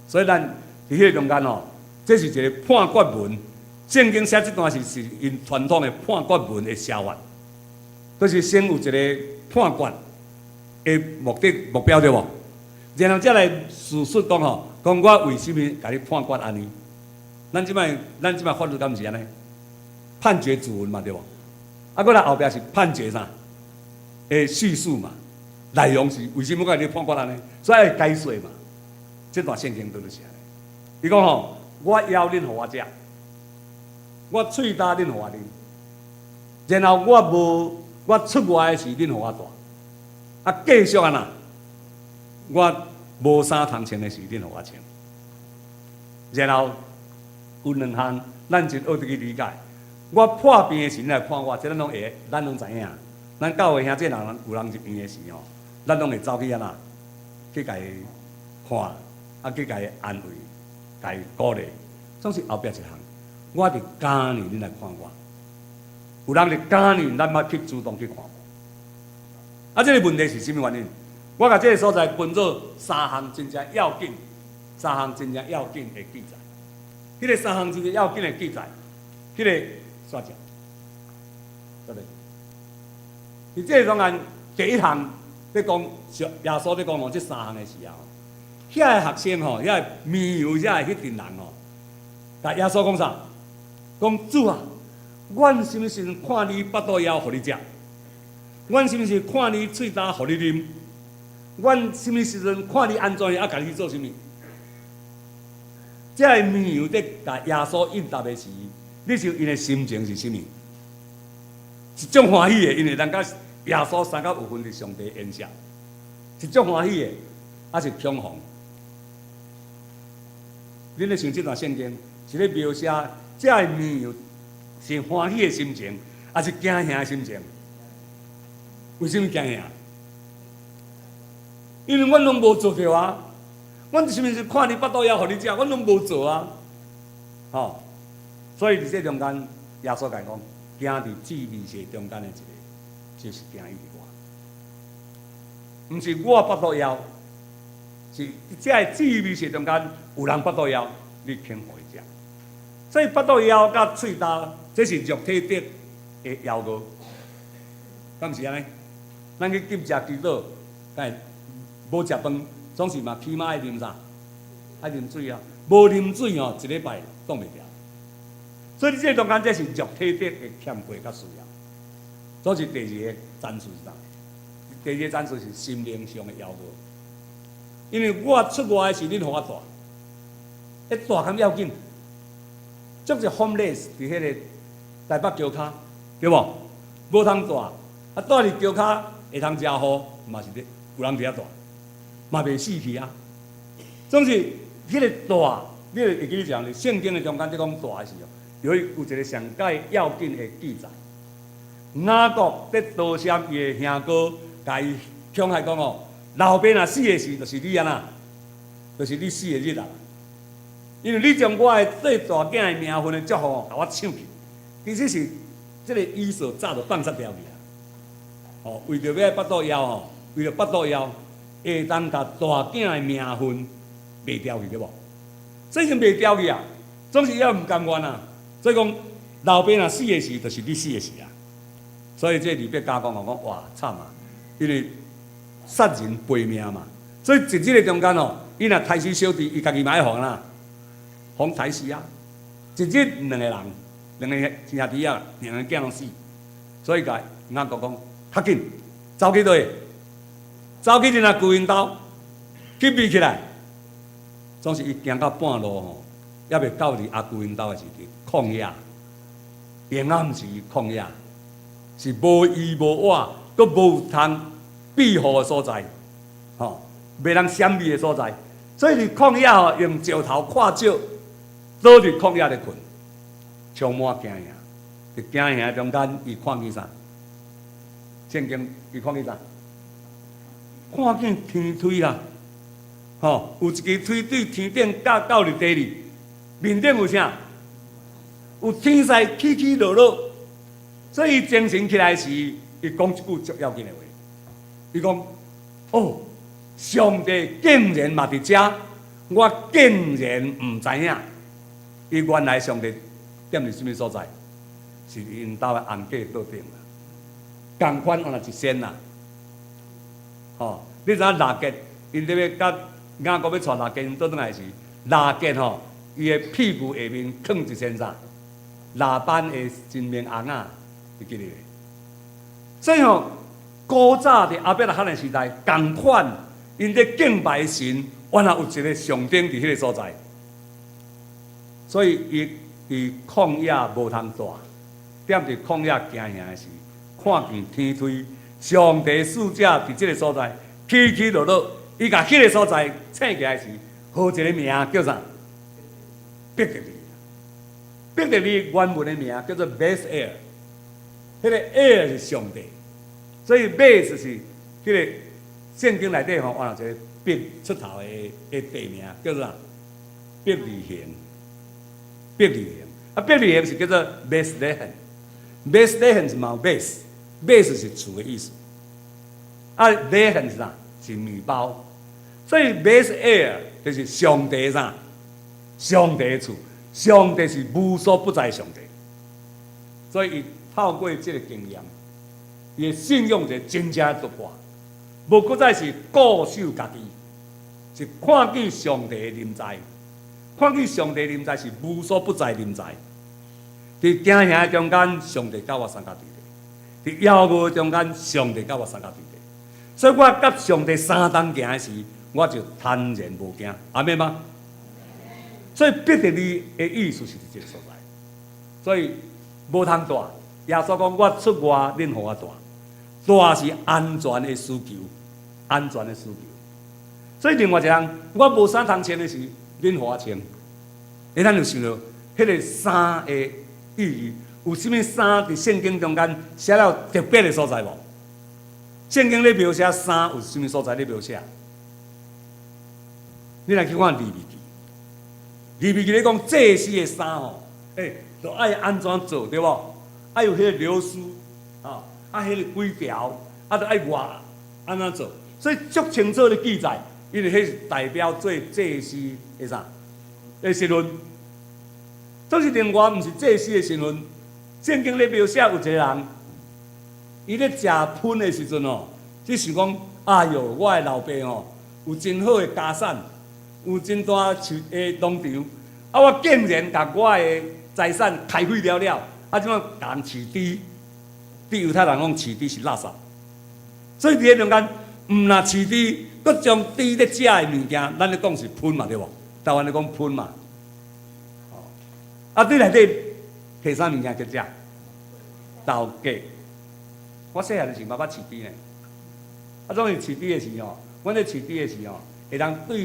所以咱佇彼个中間吼，這是一個判決文。聖經寫這段是是𪜶傳統的判決文的寫法，就是先有一個判決的目的目標對無？然後才來敘述講吼，講我為啥物共你判決按呢？咱這擺法律敢毋是按呢？判決主文嘛對無？啊，閣來後壁是判決啥？的敘述嘛，內容是為啥物共你判決按呢？所以愛解說嘛。這段聖經都是按呢。伊講吼，我枵恁予我食，我喙焦恁予我啉，然後我無我出外的時恁予我蹛，啊繼續按怎？我無衫通穿的時，恁予我穿。然後有兩項，咱真學得去理解。我破病的時，恁來看我，這咱攏會，咱攏知影。咱教會兄弟人有人入院的時吼，咱攏會走去按怎？去共伊看，啊去共伊安慰，共伊鼓勵。總是後壁一項，我佇監獄，恁來看我。有人佇監獄，咱捌去主動去看無？啊，這个問題是啥物原因？我共這个所在分做三項真正要緊，三項真正要緊的記載。彼个三項真正要緊的記載，彼个煞講，對不對？佇這个中間，第一項咧講，耶穌咧講哦，這三項的時候，遐个學生吼，遐个綿羊遐个彼陣人吼，共耶穌講啥？講主啊，阮啥物時陣看你腹肚枵，予你食？阮啥物時看你喙焦，予你啉？阮啥物時陣看你按怎樣，啊，共你去做啥物？這个綿羊佇共耶穌應答的時，你想𪜶的心情是啥物？是足歡喜的，因為人佮耶穌相佮有份佇上帝宴席，是足歡喜的，抑是恐慌？恁咧想這段聖經是咧描寫這个綿羊是歡喜的心情，抑是驚嚇的心情？為啥物驚嚇？因為阮攏無做著啊！阮是毋是看你腹肚枵，予你食？阮攏無做啊！吼！所以佇這中間，耶穌共講，行佇最微細中間的一个，就是行伊佇我。毋是我腹肚枵，是這个最微細中間有人腹肚枵，你肯予伊食。所以腹肚枵佮喙焦，這是肉體得的枵餓，敢毋是按呢？咱去禁食祈禱，敢會無食飯，總是嘛起碼愛啉啥？愛啉水啊！無啉水吼，一禮拜擋袂牢。所以這中間這是肉體得的欠缺佮需要。所以第二个層次是啥？第二个層次是心靈上的枵餓。因為我出外的時，恁予我蹛，彼蹛較要緊。足濟 homeless 佇彼个台北橋跤，對無？無通蹛，啊，蹛佇橋跤會通食雨，嘛是咧，有人佇遐蹛，嘛袂死去啊。總是彼个蹛，你會記得講，聖經的中間佇講蹛的時候，有一个上蓋要緊的記載。雅各佇多謝伊的兄哥，共伊恐嚇講哦，老爸若死的時，就是你按怎，就是你死的日啊。因為你將我的最大囝的名分的祝福，共我搶去，其實是這个以掃早就放殺掉去啊。哦，為著欲腹肚枵吼，為著腹肚枵，會當共大囝的名分賣掉去，對無？所以就賣掉去啊，總是猶毋甘願啊。所以講，老爸若死的時，就是你死的時啊。所以這利百加講講講，哇，慘啊！因為殺人賠命嘛。所以一日的中間哦，伊若刣死小弟，伊家己嘛愛予啦，予刣死啊！一日兩個人，兩個兄弟仔，兩个囝攏死。所以共雅各講，較緊，走去佗？走去恁阿舅𪜶兜去避起來。總是伊行到半路吼，猶未到佇阿舅𪜶兜的時陣，曠野，閒暗時曠野，是無依無倚，閣無通庇護的所在，吼，袂通閃避的所在。所以佇曠野吼，用石頭跨石，倒佇曠野咧睏，充滿驚嚇。佇驚嚇中間，伊看見啥？聖經伊看見啥？看見天梯啦，吼，有一支梯對天頂架到佇地裡，面頂有啥？有天使起起落落。所以伊精神起來時，伊講一句足要緊的話。伊講：哦，上帝竟然嘛佇遮，我竟然毋知影。伊原來上帝踮佇啥物所在？是𪜶兜的紅架桌頂啦。仝款原來一仙啦，吼！你知影拉結，𪜶咧欲佮雅各欲帶拉結𪜶倒轉來時，拉結吼，伊的屁股下面囥一仙啥？拉班的真面尪仔，你記得袂？所以吼，古早佇亞伯拉罕的時代，仝款𪜶咧敬拜神，原來有一個上頂佇彼个所在，所以伊佇曠野無通蹛，踮佇曠野驚嚇的時，看見天梯，上帝使者佇這个所在起起落落，伊共彼个所在醒起來時，號一个名叫啥？伯特利。伯特利原文的名叫做 Beth El，彼个 El 是上帝，所以 Beth 是彼个聖經內底吼，原來一个伯出頭的地名叫做啥？伯利恆，伯利恆。啊，伯利恆是叫做 Bethlehem，Bethlehem 是嘛 Beth，Beth 是厝的意思。啊，Lechem 是啥？是麵包。所以 Beth El 就是上帝啥？上帝的厝，上帝是無所不在的上帝。所以伊透過這个經驗，伊的信仰就真正突破，無閣再是固守家己，是看見上帝的臨在，看見上帝臨在是無所不在臨在。佇驚嚇中間，上帝佮我相佮對佇憂鬱中間，上帝佮我相佮對佇。所以我佮上帝相同行的時，我就坦然無驚。阿們嗎？所以伯特利的意思是佇這个所在。所以無通蹛。耶穌講：我出外，恁予我蹛。蹛是安全的需求，安全的需求。所以另外一項，我無衫通穿的時，恁予我穿。欸，咱就想著彼个衫的意義，有啥物衫佇聖經中間寫了特別的所在無？聖經咧描寫衫有啥物所在咧描寫？你來去看利未記，利未記咧講祭司的衫吼，欸，著愛按怎做對無？愛有彼个流蘇，啊，啊，彼个規條，啊，著愛偌按怎做？所以足清楚咧記載，因為彼是代表做祭司的啥的身份。總是另外毋是祭司的身份。聖經咧描寫有一個人，伊咧食薰的時陣哦，只想講，哎喲，我的老爸吼有真好的家產，有真大樹的農場，啊，我竟然共我的財產開廢了了，啊，這擺共人飼豬，佇猶太人講飼豬是垃圾，所以佇彼中間，毋若飼豬，閣將豬咧食的物件，咱咧講是薰嘛對無？台灣咧講薰嘛，哦，啊，佇內底提啥物件去食？豆角。我細漢時捌捌飼豬呢，啊，總是飼豬的時吼，阮咧飼豬的時吼，會當對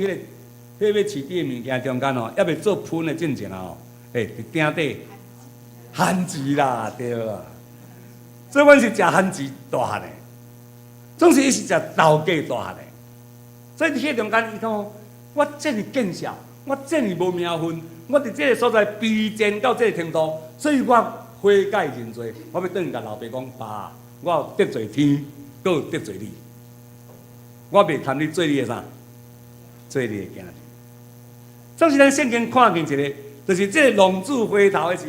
彼個欲飼豬的物件中間吼，猶未做薰的進前啊吼，欸，佇鼎底番薯啦，對啊。所以阮是食番薯大漢的，總是伊是食豆角大漢的。所以佇彼中間，伊講我這爾見笑，我這爾無名分，我佇這个所在卑賤到這个程度，所以我悔改認罪，我欲轉去共老爸講，爸，我有得罪天，閣有得罪你。我袂堪你做你的啥？做你的囝兒。總是咱聖經看見一个，就是這個浪子回頭的時，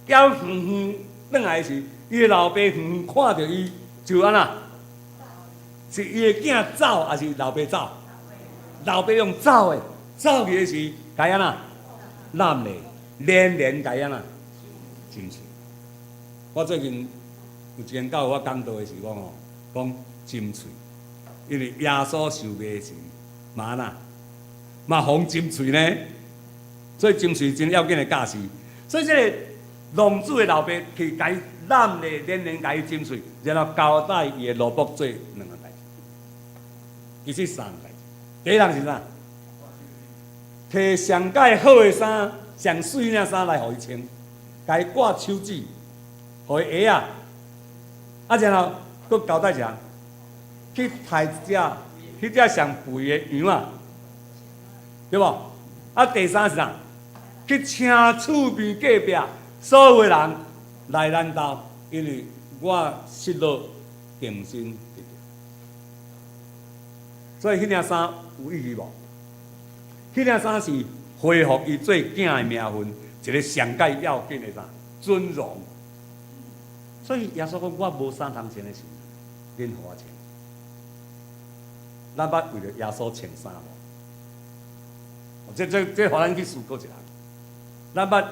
猶遠遠轉來的時，伊的老爸遠遠看著伊，就按怎？是伊的囝走，抑是老爸走？老爸用走的，走去的時，共伊按怎？攬咧，連連共伊按怎？親喙。我最近有一間教會我講道的時，講吼，講斟喙，因為耶穌受賣時，嘛按怎？嘛予人斟喙呢，所以斟喙真要緊的教示。所以這个浪子的老爸去共伊攬咧，連連共伊斟喙，然後交代伊的奴僕做兩項代誌，其實三項代誌。第一項是啥？提上蓋好的衫，上媠領衫來予伊穿，共伊掛手指，予伊鞋仔，啊，然後閣交代一項，去刣一隻，彼隻上肥的羊仔。對無？啊，第三是啥？去請厝邊隔壁所有的人來咱兜，因為我失落重新得著。所以彼領衫有意義無？彼領衫是恢復伊做囝的名分，一个上蓋要緊的啥？尊榮。所以耶穌講：我無衫通穿的時，恁予我穿。咱捌為著耶穌穿衫無？這，予咱去思考一下。咱捌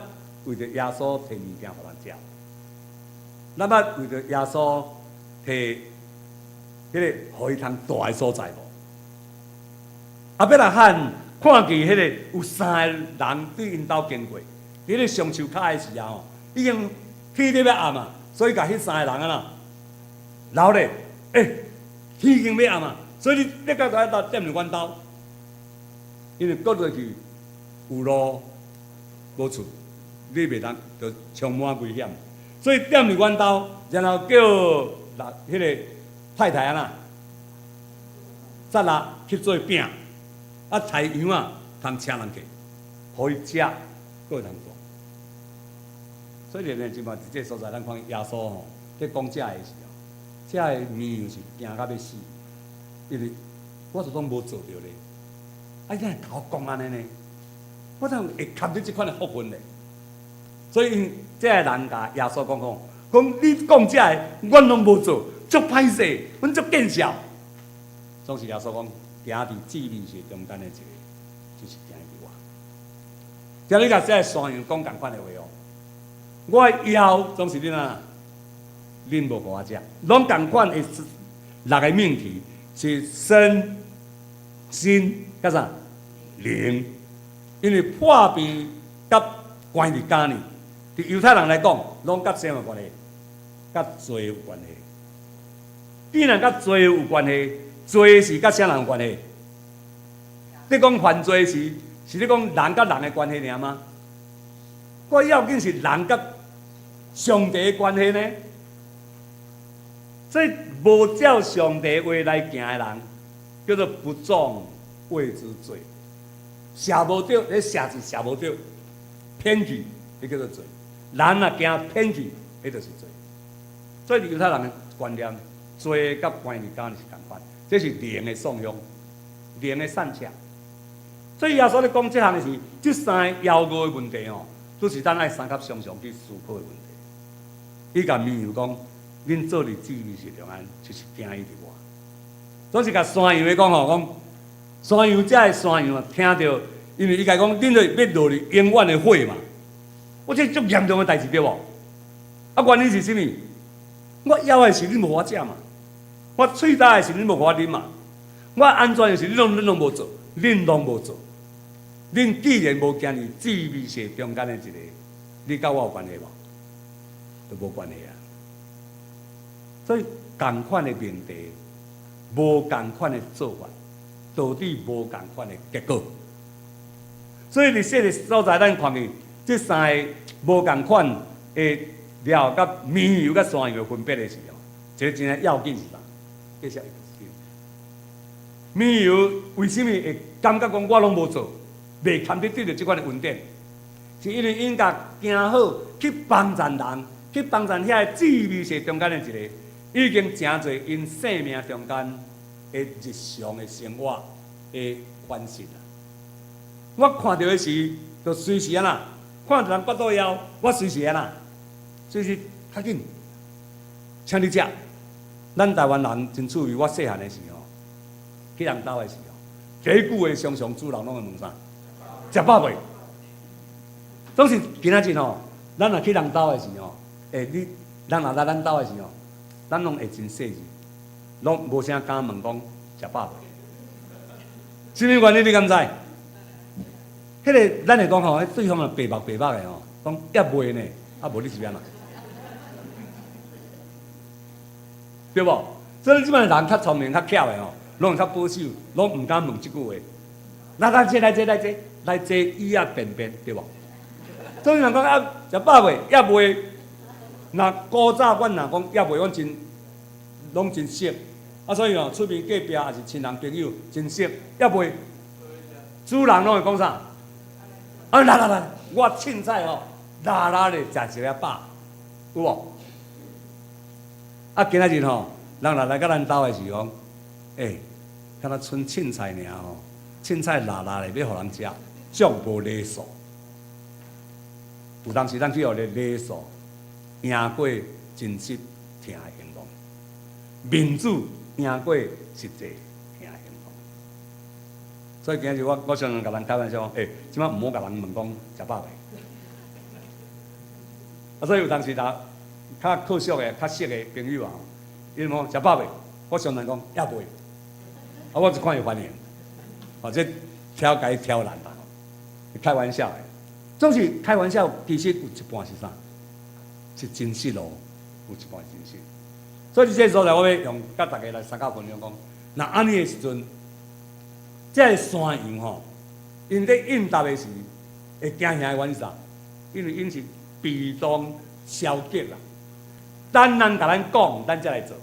為著耶穌提物件予人食，咱捌為著耶穌提彼个予伊通蹛的所在無？亞伯拉罕看見彼个有三个人對𪜶兜經過，佇彼个松樹跤的時候吼，已經天咧欲暗啊，所以共彼三个人按怎留咧？欸，天已經欲暗啊，所以你你到佇遐踮佇阮兜。因為過落去有路無厝，你袂當就充滿危險，所以踮佇阮兜，然後叫那彼个太太按怎，撒拉去做餅，啊刣羊仔通請人客，予伊食，閣會通蹛。所以咧，這擺佇這个所在，咱看耶穌吼，佇講這个時候，這个綿羊是驚甲欲死，因為我就攏無做著咧。啊！你哪會共我講按呢呢？我怎會堪你這款的福分咧？所以這个人共耶穌講講，講你講這个，阮攏無做，足歹勢，阮足見笑。總是耶穌講，行佇至微細中間的一个，就是行佇我。聽你共這个山羊講仝款的話哦，我的枵總是恁啊，恁無予我食，攏仝款的六个命題是身、心、佮啥？靈，因為破病佮關佇共呢，佇猶太人來講，攏佮啥有關係？佮罪有關係。既然佮罪有關係，罪是佮啥人有關係？你講犯罪時，是你講人佮人的關係爾嗎？我要緊是人佮上帝的關係呢？所以無照上帝話來行的人，叫做不忠謂之罪。射無著，咧射字射無著，偏去，彼叫做罪。人若行偏去，彼就是罪。所以猶太人的觀念，罪佮關係敢是仝款，這是靈的喪向，靈的散赤。所以耶穌咧講這項的是，這三个枵餓的問題吼，都是咱愛相佮常常去思考的問題。伊共綿羊講，恁做佇至微細中間，就是行伊佇我。總是共山羊的講吼，講山羊這个山羊啊，聽著，因為伊共講，恁就欲落佇永遠的火嘛。我這足嚴重的代誌對無？啊，原因是啥物？我枵的時恁無予我食嘛，我喙焦的時恁無予我啉嘛，我按怎的時恁攏無做，恁攏無做。恁既然無行佇至微細中間的一个，你佮我有關係無？都無關係啊。所以仝款的命題，無仝款的做法，導致無仝款的結果。所以佇這个所在，咱看見這三个無仝款的了，佮綿羊佮山羊的分別的時候，這个真要緊是啥？繼續綿羊為啥物會感覺講我攏無做，袂堪得得著這款的恩典？是因為𪜶共行好去幫助人，去幫助遐个至微細中間的一个，已經成做𪜶生命中間的日常的生活的款式啦。我看著的時，就隨時按怎，看著人腹肚枵，我隨時按怎，隨時較緊，請你食。咱台灣人真趣味，我細漢的時候，去人兜的時候，第一句話常常主人攏會問啥？食飽未？總是今仔日吼，咱若去人兜的時候，欸，你人若來咱兜的時候，咱攏會真細緻，攏無啥敢問講食飽未？啥物原因你敢知？彼個咱會講吼，彼對方若白目白目的吼，講猶未呢，啊無你是欲按怎？對無？所以這擺人較聰明、較巧的吼，攏會較保守，攏毋敢問這句話。來來坐來坐來坐來坐椅仔邊邊，對無？所以人講啊，食飽未？猶未。若古早阮若講猶未，阮真攏真熟。啊，所以哦，出面隔壁抑是親人朋友真熟，猶未。主人攏會講啥？啊，來來來，我凊彩吼，拉拉咧食一下飽，有無？啊，今仔日吼，人若來佮咱兜的時講，欸，敢若賰凊彩爾吼，凊彩拉拉咧欲予人食，足無禮數。有當時咱去予禮數贏過真實疼的行動，面子贏過實際疼的行動。所以今日我常常共人開玩笑，欸，這擺毋好共人問講食飽未？啊，所以有當時若較靠熟的、較熟的朋友啊，伊問食飽未？我常常講猶未。啊，我就看伊反應，或者挑共伊挑難啦，開玩笑的，總是開玩笑，其實有一半是啥？是真實哦，有一半是真實。所以這個所在，我欲用佮大家來相佮分享講，若按呢的時陣，這个山羊吼，𪜶咧應答的時，會驚嚇的原因是啥？因為𪜶是被動消極啦。等人共咱講，咱才來做。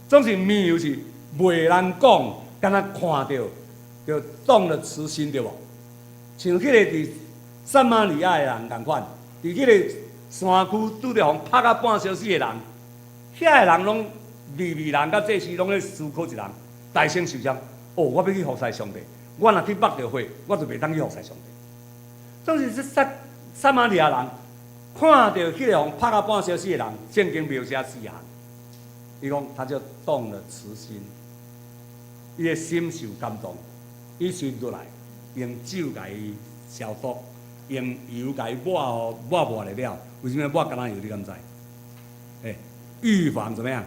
總是綿羊是袂人講，敢若看著就動了慈心，對無？像彼個佇撒瑪利亞的人仝款，佇彼個山區拄著予拍甲半燒死的人，遐個人攏利未人佮祭司攏咧思考一人，大聲受傷。哦，我欲去服侍上帝，我若去縛著血，我就袂當去服侍上帝。總是這撒瑪利亞人看著彼個予拍甲半燒死的人，聖經描寫四項，伊講他就動了慈心，伊的心受感動，伊隨落來用酒共伊消毒，用油共伊抹予抹抹了。為啥物抹橄欖油？你敢知？欸，預防怎麼樣？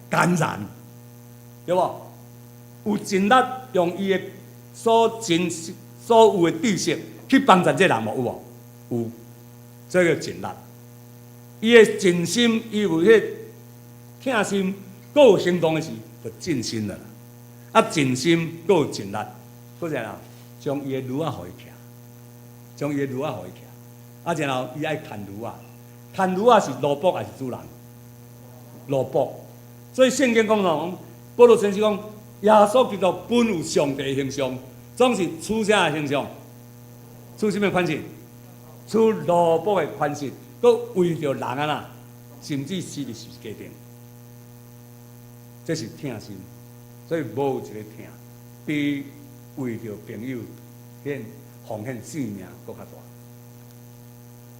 感染，對無？有盡力用伊的所盡所有的知識去幫助這個人無？有無？有，這个盡力。伊的盡心，伊有彼疼心，閣有行動的時，就盡心了。啊，盡心閣有盡力，閣一個將伊的驢仔予伊騎，將伊的驢仔予伊騎。啊，然後伊愛牽驢仔，牽驢仔是奴僕還是主人？奴僕。所以聖經講喏，保羅先生講，耶穌基督本有上帝形象，總是取啥形象？取啥物款式？取奴僕的款式，閣為著人按怎，甚至死佇十字架頂。這是疼心，所以無一个疼比為著朋友獻奉獻性命閣較大。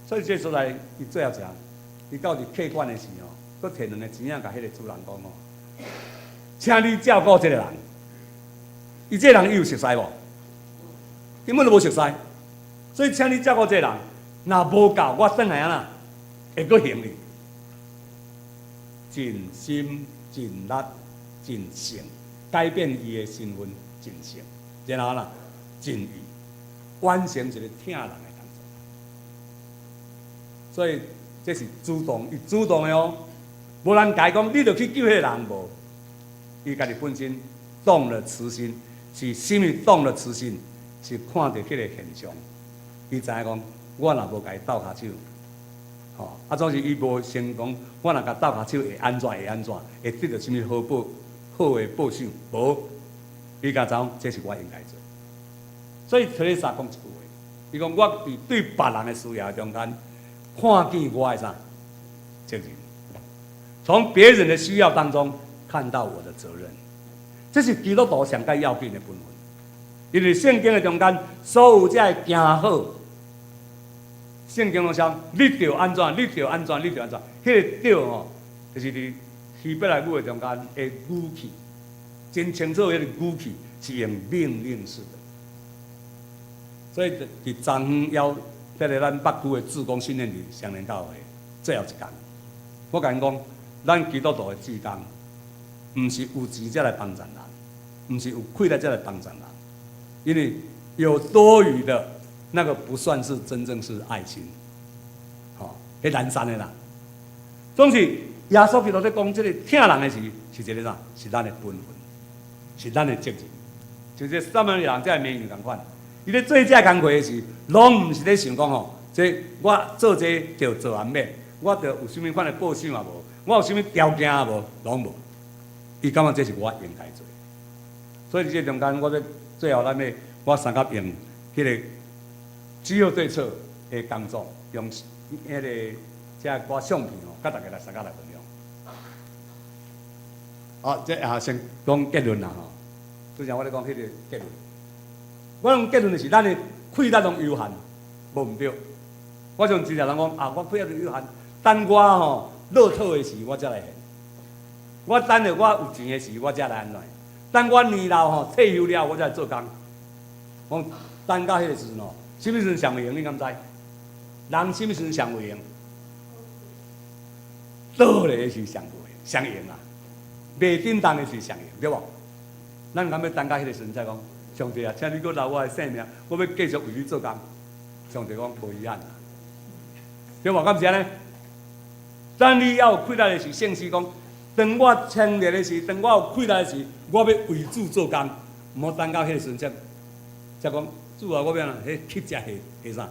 所以這所在，伊最後一項，伊到佇客館的時候，閣提兩个錢仔，共彼個主人講吼，請你照顧這个人。伊這个人伊有熟似無？根本就無熟似。所以請你照顧這个人，若無夠，我轉來按怎，會閣還你。盡心盡力盡性，改變伊的身份，盡性，然後啦，盡意完成一個疼人的工作。所以這是主動，伊主動的哦，無人共伊講，你著去救彼個人無？伊家己本身動了慈心，是啥物動了慈心？是看著彼個現象，伊知影講，我若無共伊鬥跤手，吼，啊，總是伊無先講，我若共鬥跤手會按怎會按怎，會得著啥物好報好的報賞？無，伊家知影這是我應該做。所以特蕾莎講一句話，伊講我佇對別人的需要中間，看見我的啥責任，從別人的需要當中看到我的責任，這是基督徒上蓋要緊的本分。因為聖經的中間，所有這个行好，聖經攏寫你著按怎，你著按怎，你著按怎。彼個著吼，就是佇希伯來語的中間的語氣，真清楚，彼個語氣是用命令式的。所以佇昨昏邀這个咱北區的志工訓練佇雙連教會最後一工，我共𪜶講，咱基督徒的志工，毋是有錢才來幫贊人，毋是有氣力才來幫贊人，因為有多餘的，那個不算是真正是愛心，吼，彼懶散的啦。總是耶穌基督咧講這个疼人的時，是一个啥？是咱的本分，是咱的責任。就這撒瑪利亞人這个美女仝款，伊咧做這个工課的時，攏毋是咧想講吼，這我做這著做完美，我著有啥物款的報賞也無，我有啥物條件也無，攏無。伊感覺這是我應該做。所以佇這中間，我欲最後咱欲我相佮用彼个只有對策的工作，用彼个這寡相片哦，佮大家來相佮來分享。好，這也先講結論啦吼。之前我咧講彼个結論，我講結論就是咱的氣力攏有限，無毋對。我像真濟人講啊，我氣力有限，等我吼落土的時，我才來獻。我等著我有錢的時，我才來按怎？等我年老吼退休了，我才來做工。講等到彼个時陣吼，啥物時陣上會閒？你敢知？人啥物時陣上會閒？倒咧時上無上閒啊！袂振動的時上閒，對無？咱敢欲等到彼个時陣才講，上帝啊，請你閣留我的性命，我欲繼續為你做工。上帝講無遺憾啊，對無？敢毋是按呢？當你猶有氣力的時，聖詩講，當我青年的時，當我有氣力的時，我欲為主做工，毋好等到彼个時陣才講主啊，我欲按怎？彼乞食下下啥？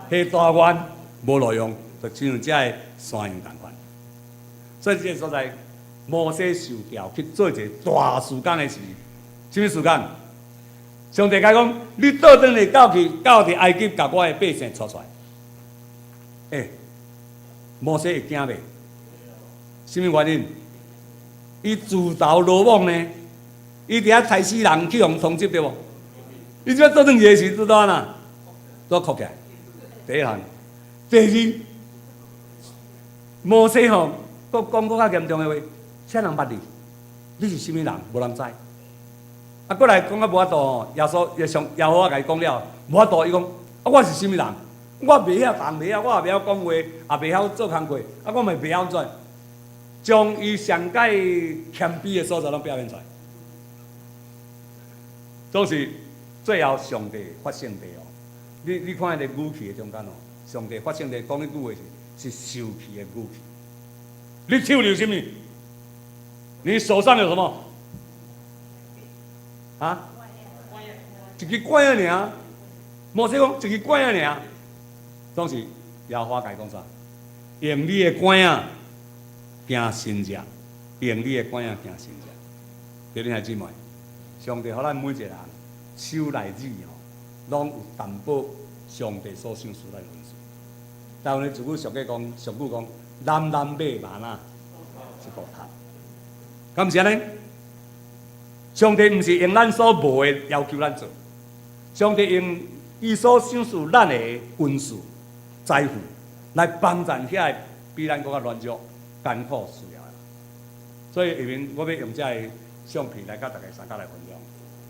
下大願無路用，就親像這个山羊仝款。所以這个所在，摩西受調去做一个大事工的時，啥物事工？上帝共伊講：你倒轉來到去到佇埃及，共我的百姓帶出來。欸，摩西會驚袂？啥物原因？伊自投羅網呢？伊佇遐刣死人去予通緝對無？伊這擺倒轉去的時，拄按怎？都哭起來。第一項，第二，摩西吼，閣講閣較嚴重的話，啥人捌你？你是啥物人？無人知。啊，閣來講較無法度吼，耶穌耶上耶和華共伊講了，無法度，伊講啊，我是啥物人？我袂曉動，袂曉，我也袂曉講話，也袂曉做工課，啊，我嘛袂曉按怎？將伊上蓋謙卑的所在攏表現出來，總是最後上帝發聖地哦。你看彼个語氣的中間哦，上帝發聖地講彼句話是受氣的語氣。你手裡有啥物？你手上有什麼？啊？一支拐仔爾。摩西講一支拐仔爾。總是耶和華共伊講啥？用你的拐仔行神跡，用你的拐仔行神跡。弟兄姊妹，上帝予咱每一個人手內耳吼，攏有淡薄上帝所賞賜咱的恩賜。台灣的俗語俗語講，俗語講，男男馬馬哪一步頭，敢毋是按呢？上帝毋是用咱所無的要求咱做，上帝用伊所賞賜咱的恩賜、財富來幫助遐个比咱閣較軟弱、艱苦需要的人。所以下面我欲用這个相片來佮大家相佮來分享。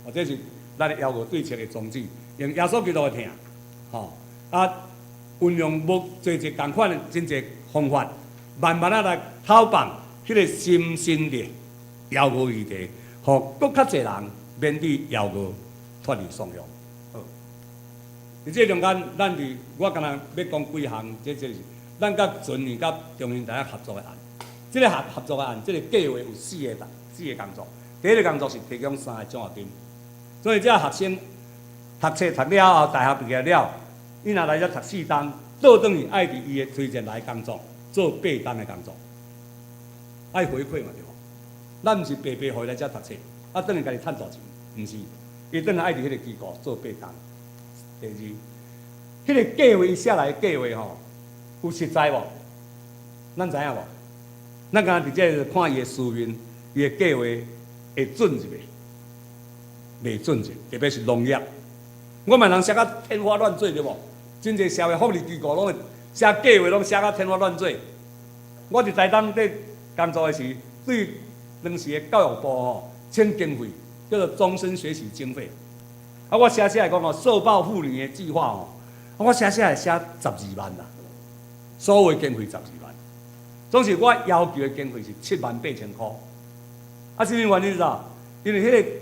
或者是咱的枵餓對策的宗旨，用耶穌基督的疼，吼啊，運用無濟濟仝款的真濟方法，慢慢仔來透放彼个心身的枵餓議題，予閣較濟人免去枵餓脫離喪仰。好，佇這中間，咱佇我敢若欲講幾項，這是咱佮全年佮中興大學合作的案。這个合作的案，這个計劃有四個工作。第一个工作是提供三个獎學金，所以這學生讀冊讀了後，大學畢業了，伊若來遮讀四冬，倒轉去愛佇伊的推薦來工作，做八冬的工作，愛回饋嘛對無？咱毋是白白予伊來遮讀冊，啊，轉去家己趁大錢，毋是，伊轉來愛佇彼个機構做八冬。第二，彼个計劃伊寫來的計劃吼，有實在無？咱知影無？咱敢若直接看伊的書面，伊的計劃會準入的？袂準入，特別是農業。我嘛人寫甲天花亂墜對無？真濟社會福利機構攏會寫計劃，攏寫甲天花亂墜。我佇台東佇工作的時，對當時的教育部吼，請經費叫做終身學習經費。啊，我寫寫來講吼，受暴婦女的計劃吼，我寫寫來寫十二萬啦，所有經費十二萬，總是我要求的經費是78,000箍。啊，啥物原因知影？因為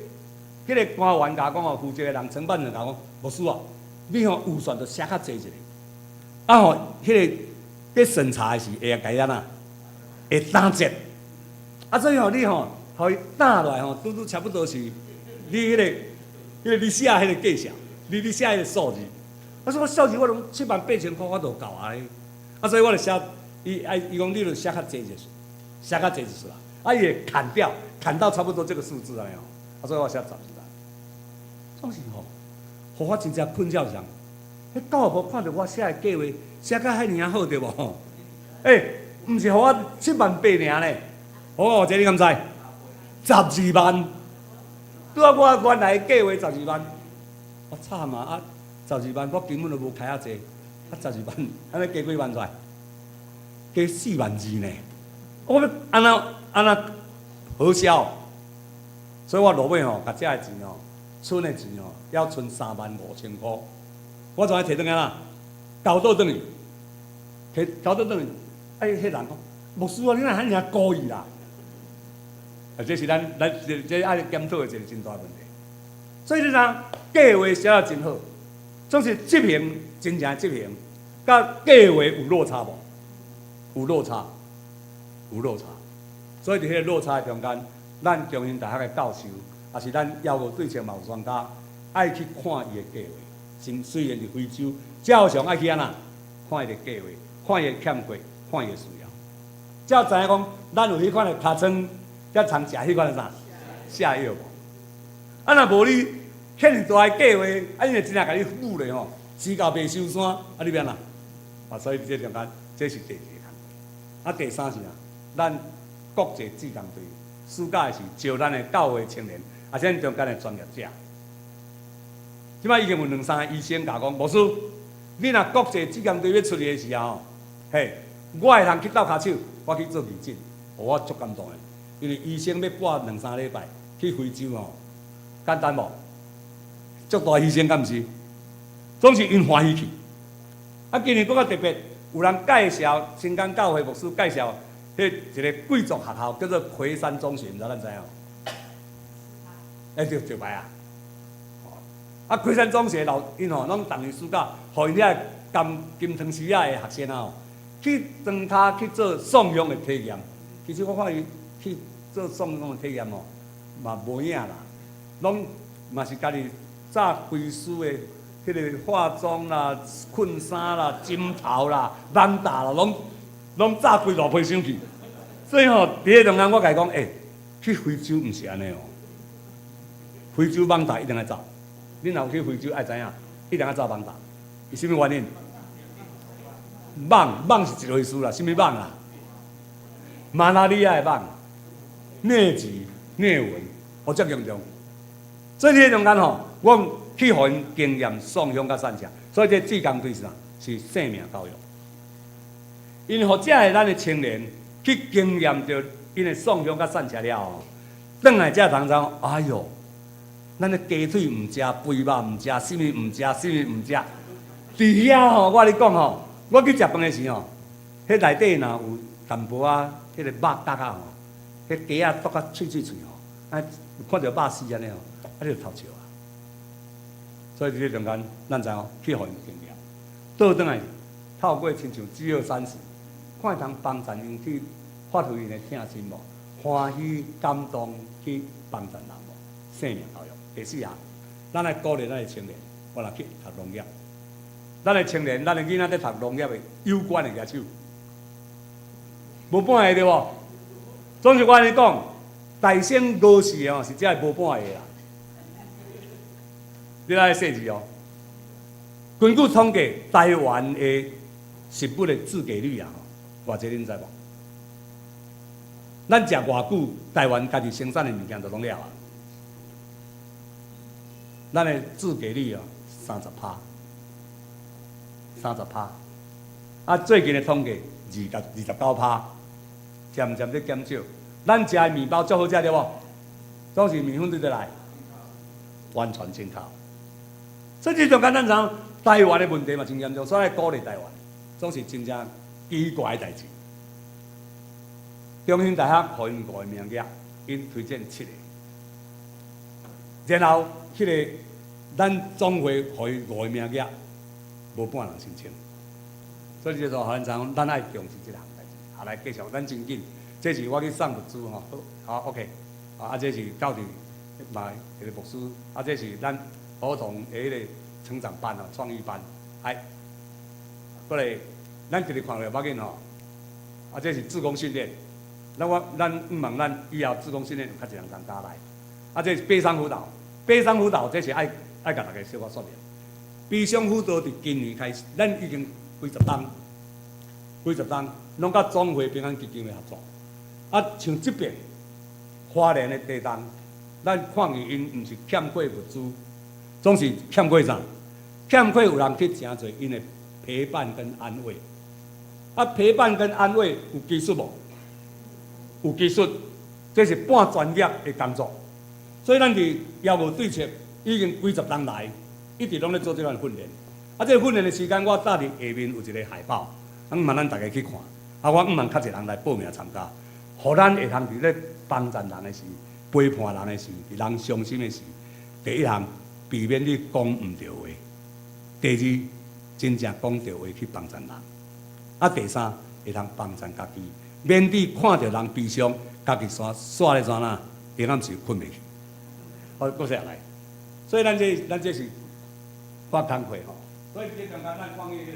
彼個官員共我講哦，負責的人承辦人共我講，牧師啊，你吼預算就寫較濟一下，啊吼，彼個佇審查的時會共伊按怎？會打折。啊，所以吼，你吼，予伊打落來吼，拄拄差不多是你彼個你寫彼個價數，你寫彼個數字。啊，所以我數字我攏78,000箍我就夠啊。啊，所以我就寫，伊愛伊講你就寫較濟就是，寫較濟就是啦。啊，伊會砍掉，砍到差不多這個數字按呢吼。啊，所以我寫12萬。總是吼，予我真正困擾是啥？彼教育部看著我寫的計劃寫甲遐爾仔好對無？欸，毋是予我7萬8爾呢？哦，這你敢知？十二萬，拄仔我原來的計劃十二萬，我慘啊！啊，十二萬我根本就無開遐濟，啊，十二萬，按呢加幾萬出來？加4萬2呢？我欲按怎按怎核銷？所以我落尾吼，共這个錢吼，賰的錢吼，猶賰35,000箍。我怎愛提轉來啦？交倒轉去，提交倒轉去。哎，彼人講，牧師啊，你哪遐爾故意啦？啊，這是咱這愛檢討的一個真大問題。所以你知影計劃寫得真好，總是執行真正執行，佮計劃有落差無？有落差，有落差。所以佇彼個落差的中間，咱中興大學的教授，也是咱藥物對策嘛有專家，愛去看伊的計劃。雖然佇非洲，照常愛去按怎？看伊的計劃，看伊的欠缺，看伊的需要。才知影講，咱有彼款的尻川，才通食彼款的啥？瀉藥無？啊，若無你遐爾大的計劃，啊，伊若真正共你唬咧吼，時到袂收山，啊，你欲按怎？啊，所以這中間，這是第二個工課。啊，第三是啥？咱國際志工隊暑假的時招咱的教會青年，啊，咱中間的專業者。這擺已經有兩三個醫生共我講，牧師，你若國際志工隊欲出去的時候，嘿，我會通去鬥跤手，我去做義診，我足感動的，因為醫生欲掛兩三禮拜去非洲吼，簡單無？足大犧牲敢毋是？總是𪜶歡喜去。啊，今年閣較特別，有人介紹新港教會牧師介紹，彼一个貴族學校叫做魁山中學，毋知咱知影無？欸，對，就牌啊！啊，魁山中學老𪜶吼，攏逐年暑假，予𪜶遐金金湯匙仔的學生啊吼，去莊跤去做送養的體驗。其實我看伊去做送養的體驗吼，嘛無影啦，攏嘛是家己紮規師的彼个化妝啦、困衫啦、枕頭啦、網罩啦，攏紮規大批箱去。所以吼，佇彼中間我共伊講，欸，去非洲毋是按呢哦，非洲網罩一定愛罩。你若有去非洲愛知影，一定愛罩網罩。伊啥物原因？蠓蠓是一回事啦，啥物蠓啊？馬拉利亞的蠓、瘧疾、瘧蚊，哦，遮嚴重。所以佇彼中間吼，我去予𪜶經驗送香佮散赤。所以這志工隊是啥？是生命教育。因為予遮的咱的青年去經驗著𪜶的送香佮散赤了後，轉來才通知講，哎喲，咱的雞腿毋食，肥肉毋食，啥物毋食，啥物毋食。佇遐吼，我共你講吼，我去食飯的時吼，彼內底若有淡薄仔彼个肉角仔吼，彼雞仔剁甲脆脆脆吼，啊，看著肉絲按呢吼，啊，你就偷笑啊。所以佇這中間，咱知影去予𪜶經驗，倒轉來透過親像飢餓三十，看會通幫助𪜶去發揮𪜶的疼心無，歡喜感動去幫助人無，生命教育。第四項，咱愛鼓勵咱的青年，我來去讀農業。咱的青年，咱的囡仔佇讀農業的有關的舉手，無半个對無？總是我按呢講，大省五市哦，是遮無半个啦。你來細緻哦。根據統計，台灣的食物的自給率啊，偌濟恁知無？咱食偌久，台灣家己生產的物件就攏了啊。咱的自給率啊，30趴，30趴。啊，最近的統計，29趴，漸漸咧減少。咱食的麵包足好食對無？總是麵粉佗佗來，完全進口。所以這中間咱知影台灣的問題嘛真嚴重，所以鼓勵台灣，總是真正奇怪的代誌。中興大學予𪜶五個名額，𪜶推薦七個。然後，彼個咱總會予伊五個名額，無半人申請。所以這就予咱知影，咱愛重視這項代誌。好，來繼續，咱真緊。這是我去送物資吼，好，OK。啊，這是到佇嘛一個牧師，啊，這是咱兒童的彼個成長班哦，創意班。來，過來，咱直直看著無要緊吼。啊，這是志工訓練。那我咱向望咱以後志工訓練有較濟人參加來。啊，這是悲傷輔導，悲傷輔導這是愛愛共大家小可說明。悲傷輔導佇今年開始，咱已經幾十冬，幾十冬，攏佮總會平安基金會合作。啊，像這邊花蓮的地動，咱看見𪜶毋是欠缺物資，總是欠缺啥？欠缺有人去誠濟𪜶的陪伴跟安慰。啊，陪伴跟安慰有技術無？有技術，這是半專業的工作。所以咱佇業務對策已經幾十年來，一直攏咧做這款訓練。啊，這個訓練的時間，我搭佇下面有一個海報，向望咱大家去看。啊，我向望較濟人來報名參加，予咱會通佇咧幫助人的時，陪伴人的時，佇人傷心的時，第一項避免你講毋對話；第二，真正講對話去幫助人；啊，第三，會通幫助家己，免你看著人悲傷，家己煞煞咧怎啊，下暗時睏袂去。好，閣說來，所以咱這是發工課吼，所以這中間咱講彼個。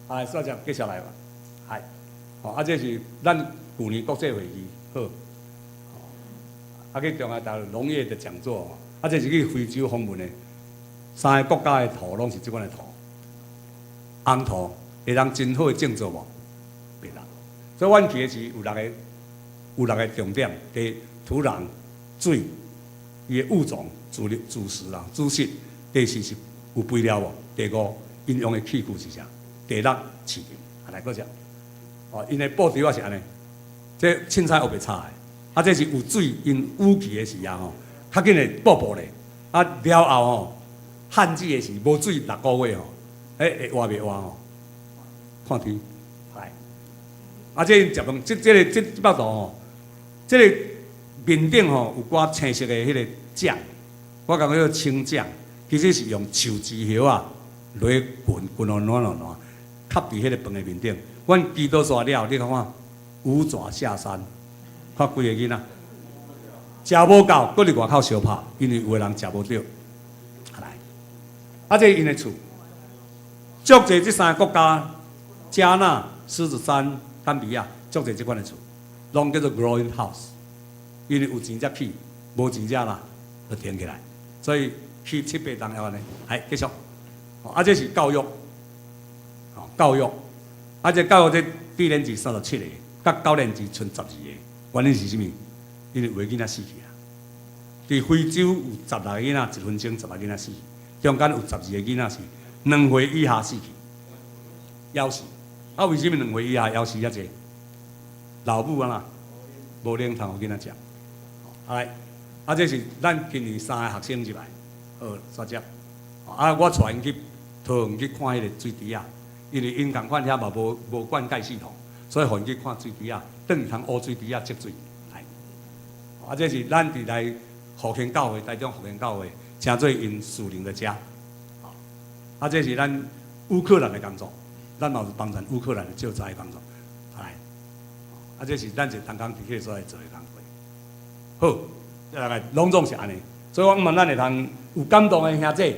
啊，煞只繼續來吧，係，吼，啊，這是咱舊年國際會議，好，啊，去中央大農業的講座，啊，這是去非洲訪問的，三個國家的土攏是這款的土，紅土會當真好的種作無？袂當，所以阮去的時有六個重點：第一，土壤、水、伊的物種、主力、主食啦、主食；第四是有肥料無？第五，𪜶用的器具是啥？第六，飼禽，啊來閣只，哦，𪜶的布置仔是按呢，這凊彩烏白插的，啊，這是有水，𪜶雨季的時啊吼，較緊會瀑布咧，啊了後吼，旱季的時無水6個月吼，欸會活袂活吼？看天，來，啊這食飯，這這個這這幅圖吼，這個面頂吼有掛青色的彼個醬，我感覺叫青醬，其實是用樹枝葉仔落去滾滾到軟軟軟。吸佇彼個飯的面頂，阮祈禱煞了，你看看五爪下山，看幾個囡仔，食無夠，閣佇外口相拍，因為有的人食無著。來，啊，這𪜶的厝，足濟這三個國家，加納、獅子山、岡比亞，足濟這款的厝，攏叫做 growing house，因為有錢才起，無錢才啦，就停起來，所以起七八棟遐按呢，來繼續，啊，這是教育。教育，啊！這教育這低年級37個，佮高年級賰12個，原因是啥物？因為有的囡仔死去啊。佇非洲有十六個囡仔，一分鐘十六個囡仔死，中間有十二個囡仔是2歲以下死去，枵死。啊，為啥物2歲以下枵死遐濟？老母啊啦，無奶通予囡仔食。來，啊，這是咱今年三個學生入來，好，煞接。啊，我帶𪜶去桃園去看彼個水池仔。因為𪜶仝款遐嘛無灌溉系統，所以予𪜶去看水池仔，轉去通挖水池仔積水。來，啊，這是咱佇來復興教會，台中復興教會，稱做𪜶屬靈的家。啊，這是咱烏克蘭的工作，咱嘛有幫助烏克蘭的救災的工作。來，啊，這是咱一同工佇彼個所在做的工作。好，大概攏總是按呢，所以我望咱會通有感動的兄弟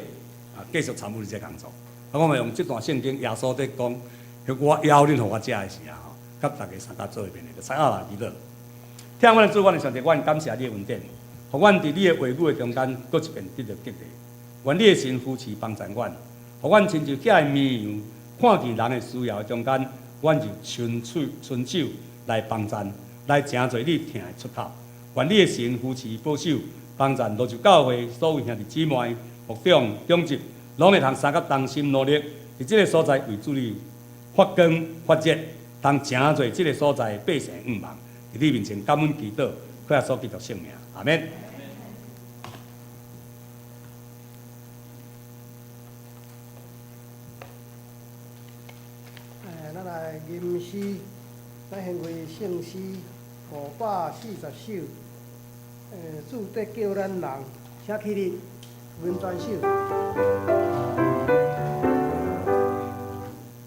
啊，繼續參與這個工作。啊，我嘛用這段聖經，耶穌佇講，我枵恁予我食的時候吼，佮大家相佮做伙面的，三仔來祈禱。疼阮的主，阮的上帝，阮感謝你的恩典，予阮佇你的話語的中間，閣一遍得著激勵。願你的神扶持幫助阮，予予阮親像遐的綿羊，看見人的需要的中間，阮就伸手伸手來幫贊，來成做你疼的出口。願你的神扶持保守，幫贊蘆洲教會所有兄弟姊妹、牧長、長執，攏會通相佮同心努力，佇這个所在為主你發光發熱，通成做這个所在的百姓向望。佇你面前感恩祈禱，靠耶穌基督聖名，阿們。
咱來吟詩，咱獻為聖詩540首。主得救咱人，請起立，阮全首。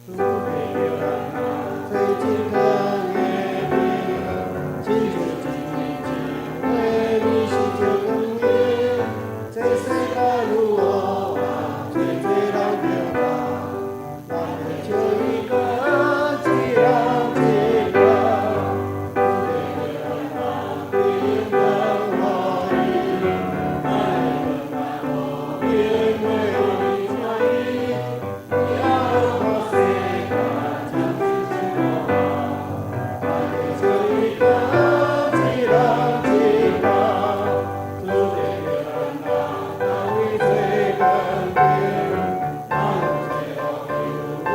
主得救咱人，做真光的明，親像一枝花，美是照光明。這世界愈黑暗，濟濟人著甲，咱著笑伊講一人一人。主得救咱人，平安予伊，咱的和平袂在伊，也看世界真是真黑暗，咱著笑伊講一人一人。主得救咱人，当为做光明，咱有做予阮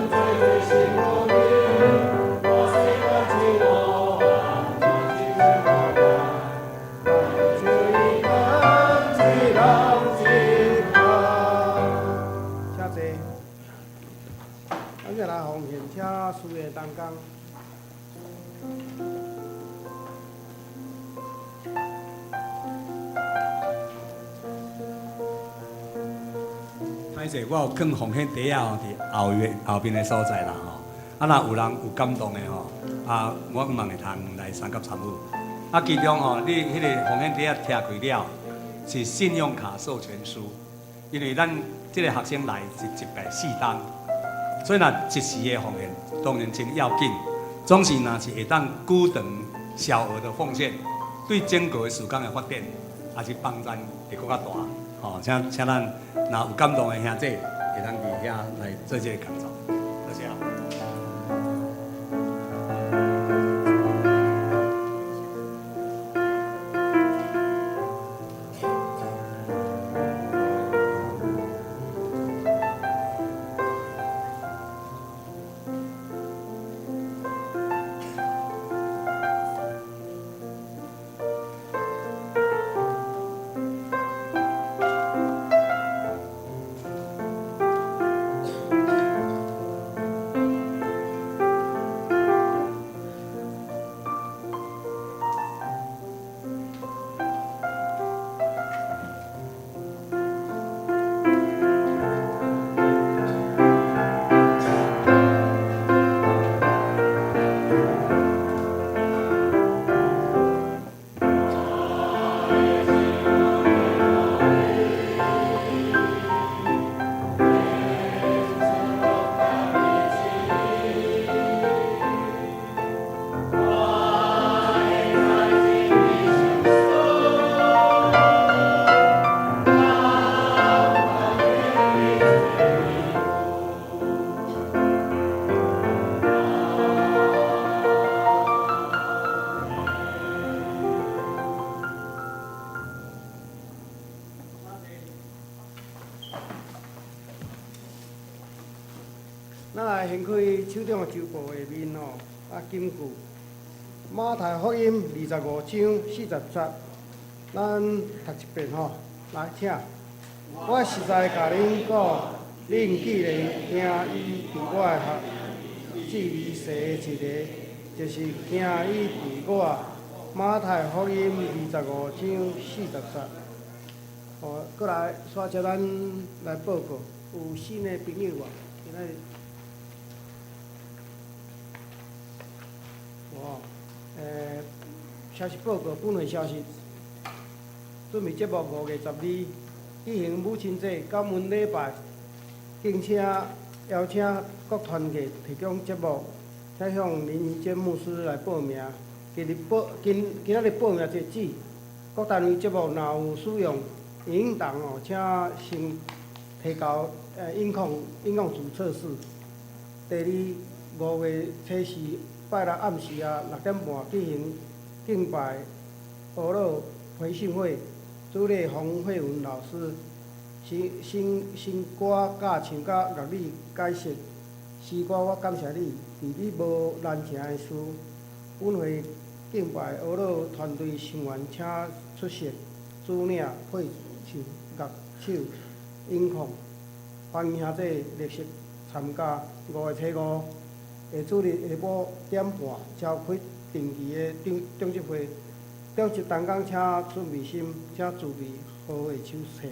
做做新无明。看世界真黑暗，真是真黑暗，咱著笑伊讲一人一人。请坐。咱再來奉獻，請司的同工。
歹勢，我有囥奉獻袋仔吼，佇後面後邊的所在啦吼。啊，若有人有感動的吼，啊，我嘛會通來相佮參與。啊，其中吼，你彼个奉獻袋仔拆開了，是信用卡授權書，因為咱這个學生來是一擺四冬，所以若一時的奉獻當然真要緊。總是若是會當久長小額的奉獻，對整個的事工的發展，也是幫助會閣較大。吼，請請咱若有感動的兄弟，會當佇遐來做這个工作。多謝。
咱來掀開手中的周報的面吼，啊，根據馬太福音25章40節，咱讀一遍吼，來，請。我實在共恁講，恁既然驚伊佇我的學至微細的一个，就是驚伊佇我。馬太福音25章40節。哦，閣來，煞接咱來報告，有新的朋友無？今仔日。哦，消息報告，本會消息，準備節目5月12舉行母親節感恩禮拜，敬請邀請各團體提供節目，請向林宜堅牧師來報名。今日報今今仔日報名截止，各單位節目若有使用影檔哦，請先提交音控组测试。第二，5月初四拜六暗时啊6点半举行敬拜学乐培训会，主礼洪慧文老师，新新新歌教唱佮乐理解释。诗歌我感谢你，伫你无难成的事。本会敬拜学乐团队成员请出席，主领配唱乐手音控，欢迎兄弟陆续参加。5月初五下主日下晡点半召开定期的长长执会，长执同工请准备心，请准备好的手册。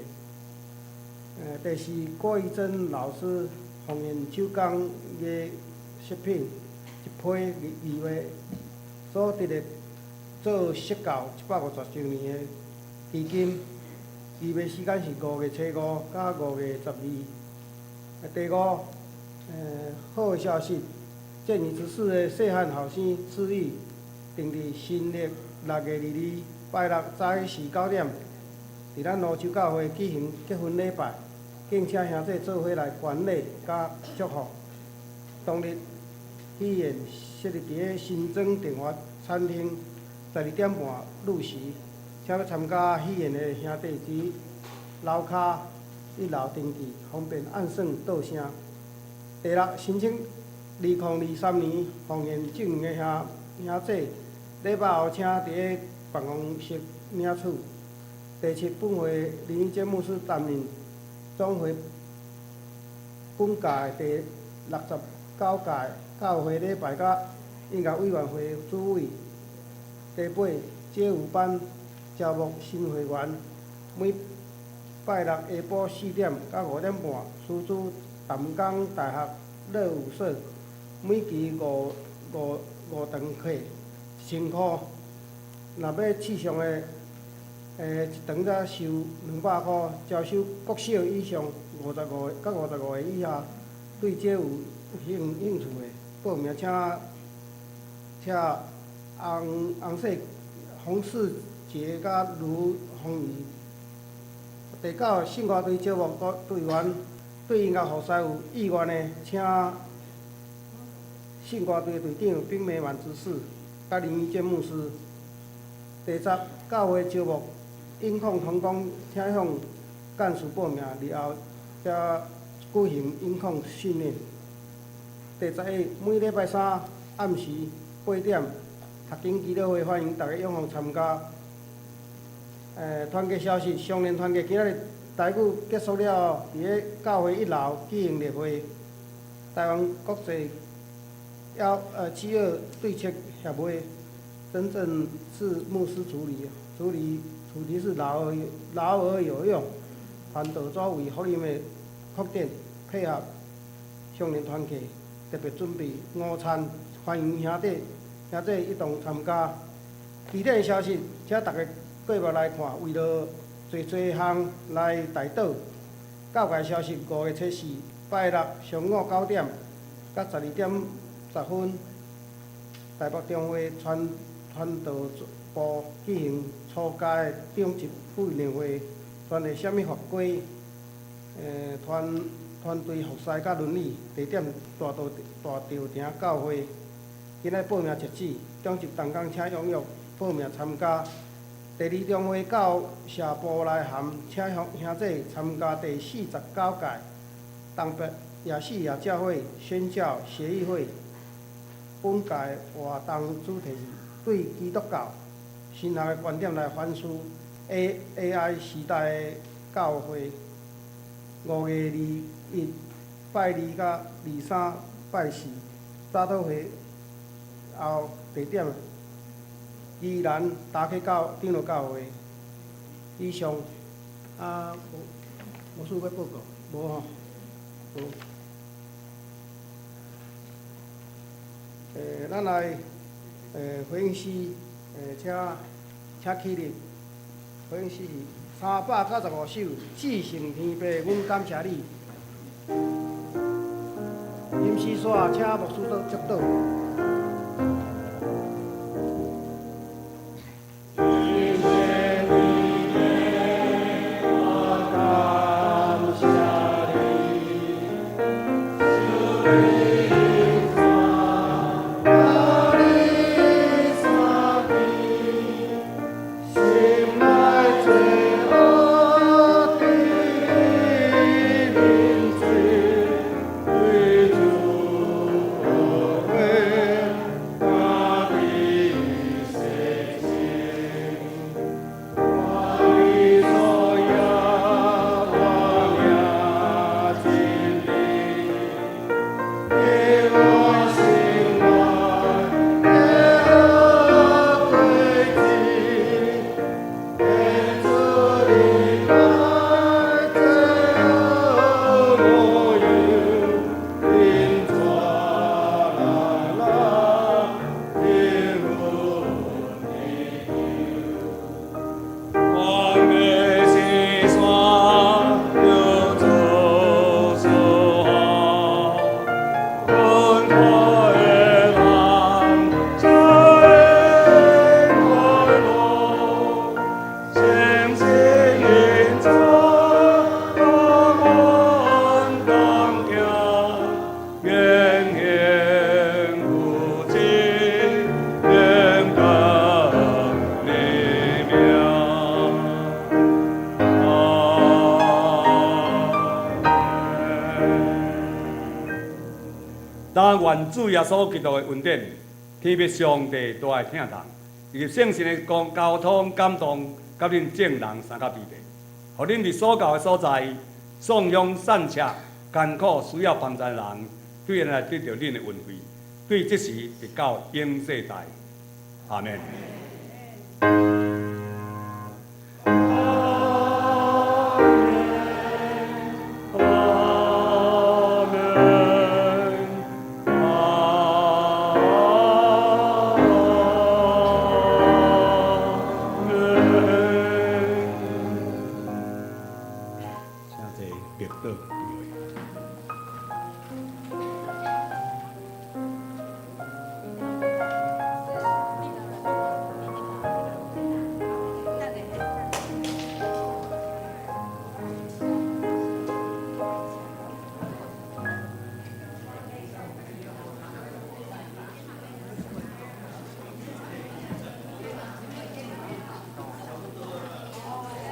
第四，郭怡珍老师奉献手工艺饰品一批2月所得的做释教150周年的基金，预备时间是5月初五到5月12。第五，好的消息，建议执事的细汉后生志毅，定伫新历6月22拜六早起时9点，伫咱蘆洲教会举行结婚礼拜，敬请兄弟做伙来观礼佮祝福。当日喜宴设立伫咧新庄电话餐厅，12点半入席，请欲参加喜宴的兄弟伫楼跤一楼登记，方便按算到声。第六，申请2023年奉献证明的兄兄弟，礼拜后请伫咧办公室领取。第七，本会林义坚牧师担任总会本届第69届教会礼拜佮音乐委员会主委。第八，街舞班招募新会员，每拜六下晡4点到5点半，师资淡江大学乐舞社，每期五五五堂课，1000箍。若欲试上的，一堂才收200箍，招收国小以上55到55岁以下对街舞有兴趣的，报名请请洪洪世洪世杰佮卢宏仪。第九，圣歌队招募队员，对音乐服侍有意愿的，请圣歌队队长丙美满执事佮林义坚牧师。第十，教会招募音控同工，请向干事报名，日后才举行音控训练。第十一，每礼拜三暗时8点，读经祈祷会，欢迎大家踴跃参加。团契消息，上年团契今仔日台语结束了后，伫咧教会一楼举行例会。台湾国际邀饥饿对策协会，真正是牧师主理，主理主题是老而有用，传道组为福音的扩展，配合少年团契，特别准备午餐，欢迎兄弟兄弟一同参加。具体的消息，请大家过目来看，为了济济项来代祷。教界消息，5月初四拜六上午9点到12点10分，台北中会传传道部举行初阶的长执训练会，传递啥物法规？团团队服侍佮伦理，地点大道大稻埕教会。今仔报名截止，长执同工请踴跃报名参加。第二中会到社部来函，请兄兄弟参加第49届东北亚细亚教会宣教协议会。本届活动主题是对基督教神学的观点来反思 AI 时代的教会。5月21拜二佮23拜四早祷会后，地点宜兰大溪教长老教会。以上啊，无无事欲报告，无吼，无。咱来回应诗，请起立。回应诗是395首，至圣天父，阮感谢你。吟诗煞，请牧师做祝祷。
我感谢你。
願主耶穌基督的恩典、天父上帝大愛疼痛，以及聖神的共交通感動，佮恁眾人相佮彼得，予恁佇所到的所在，送向散赤、艱苦需要幫助的人，對𪜶來得著恁的恩惠，對這時直到永世代。阿門。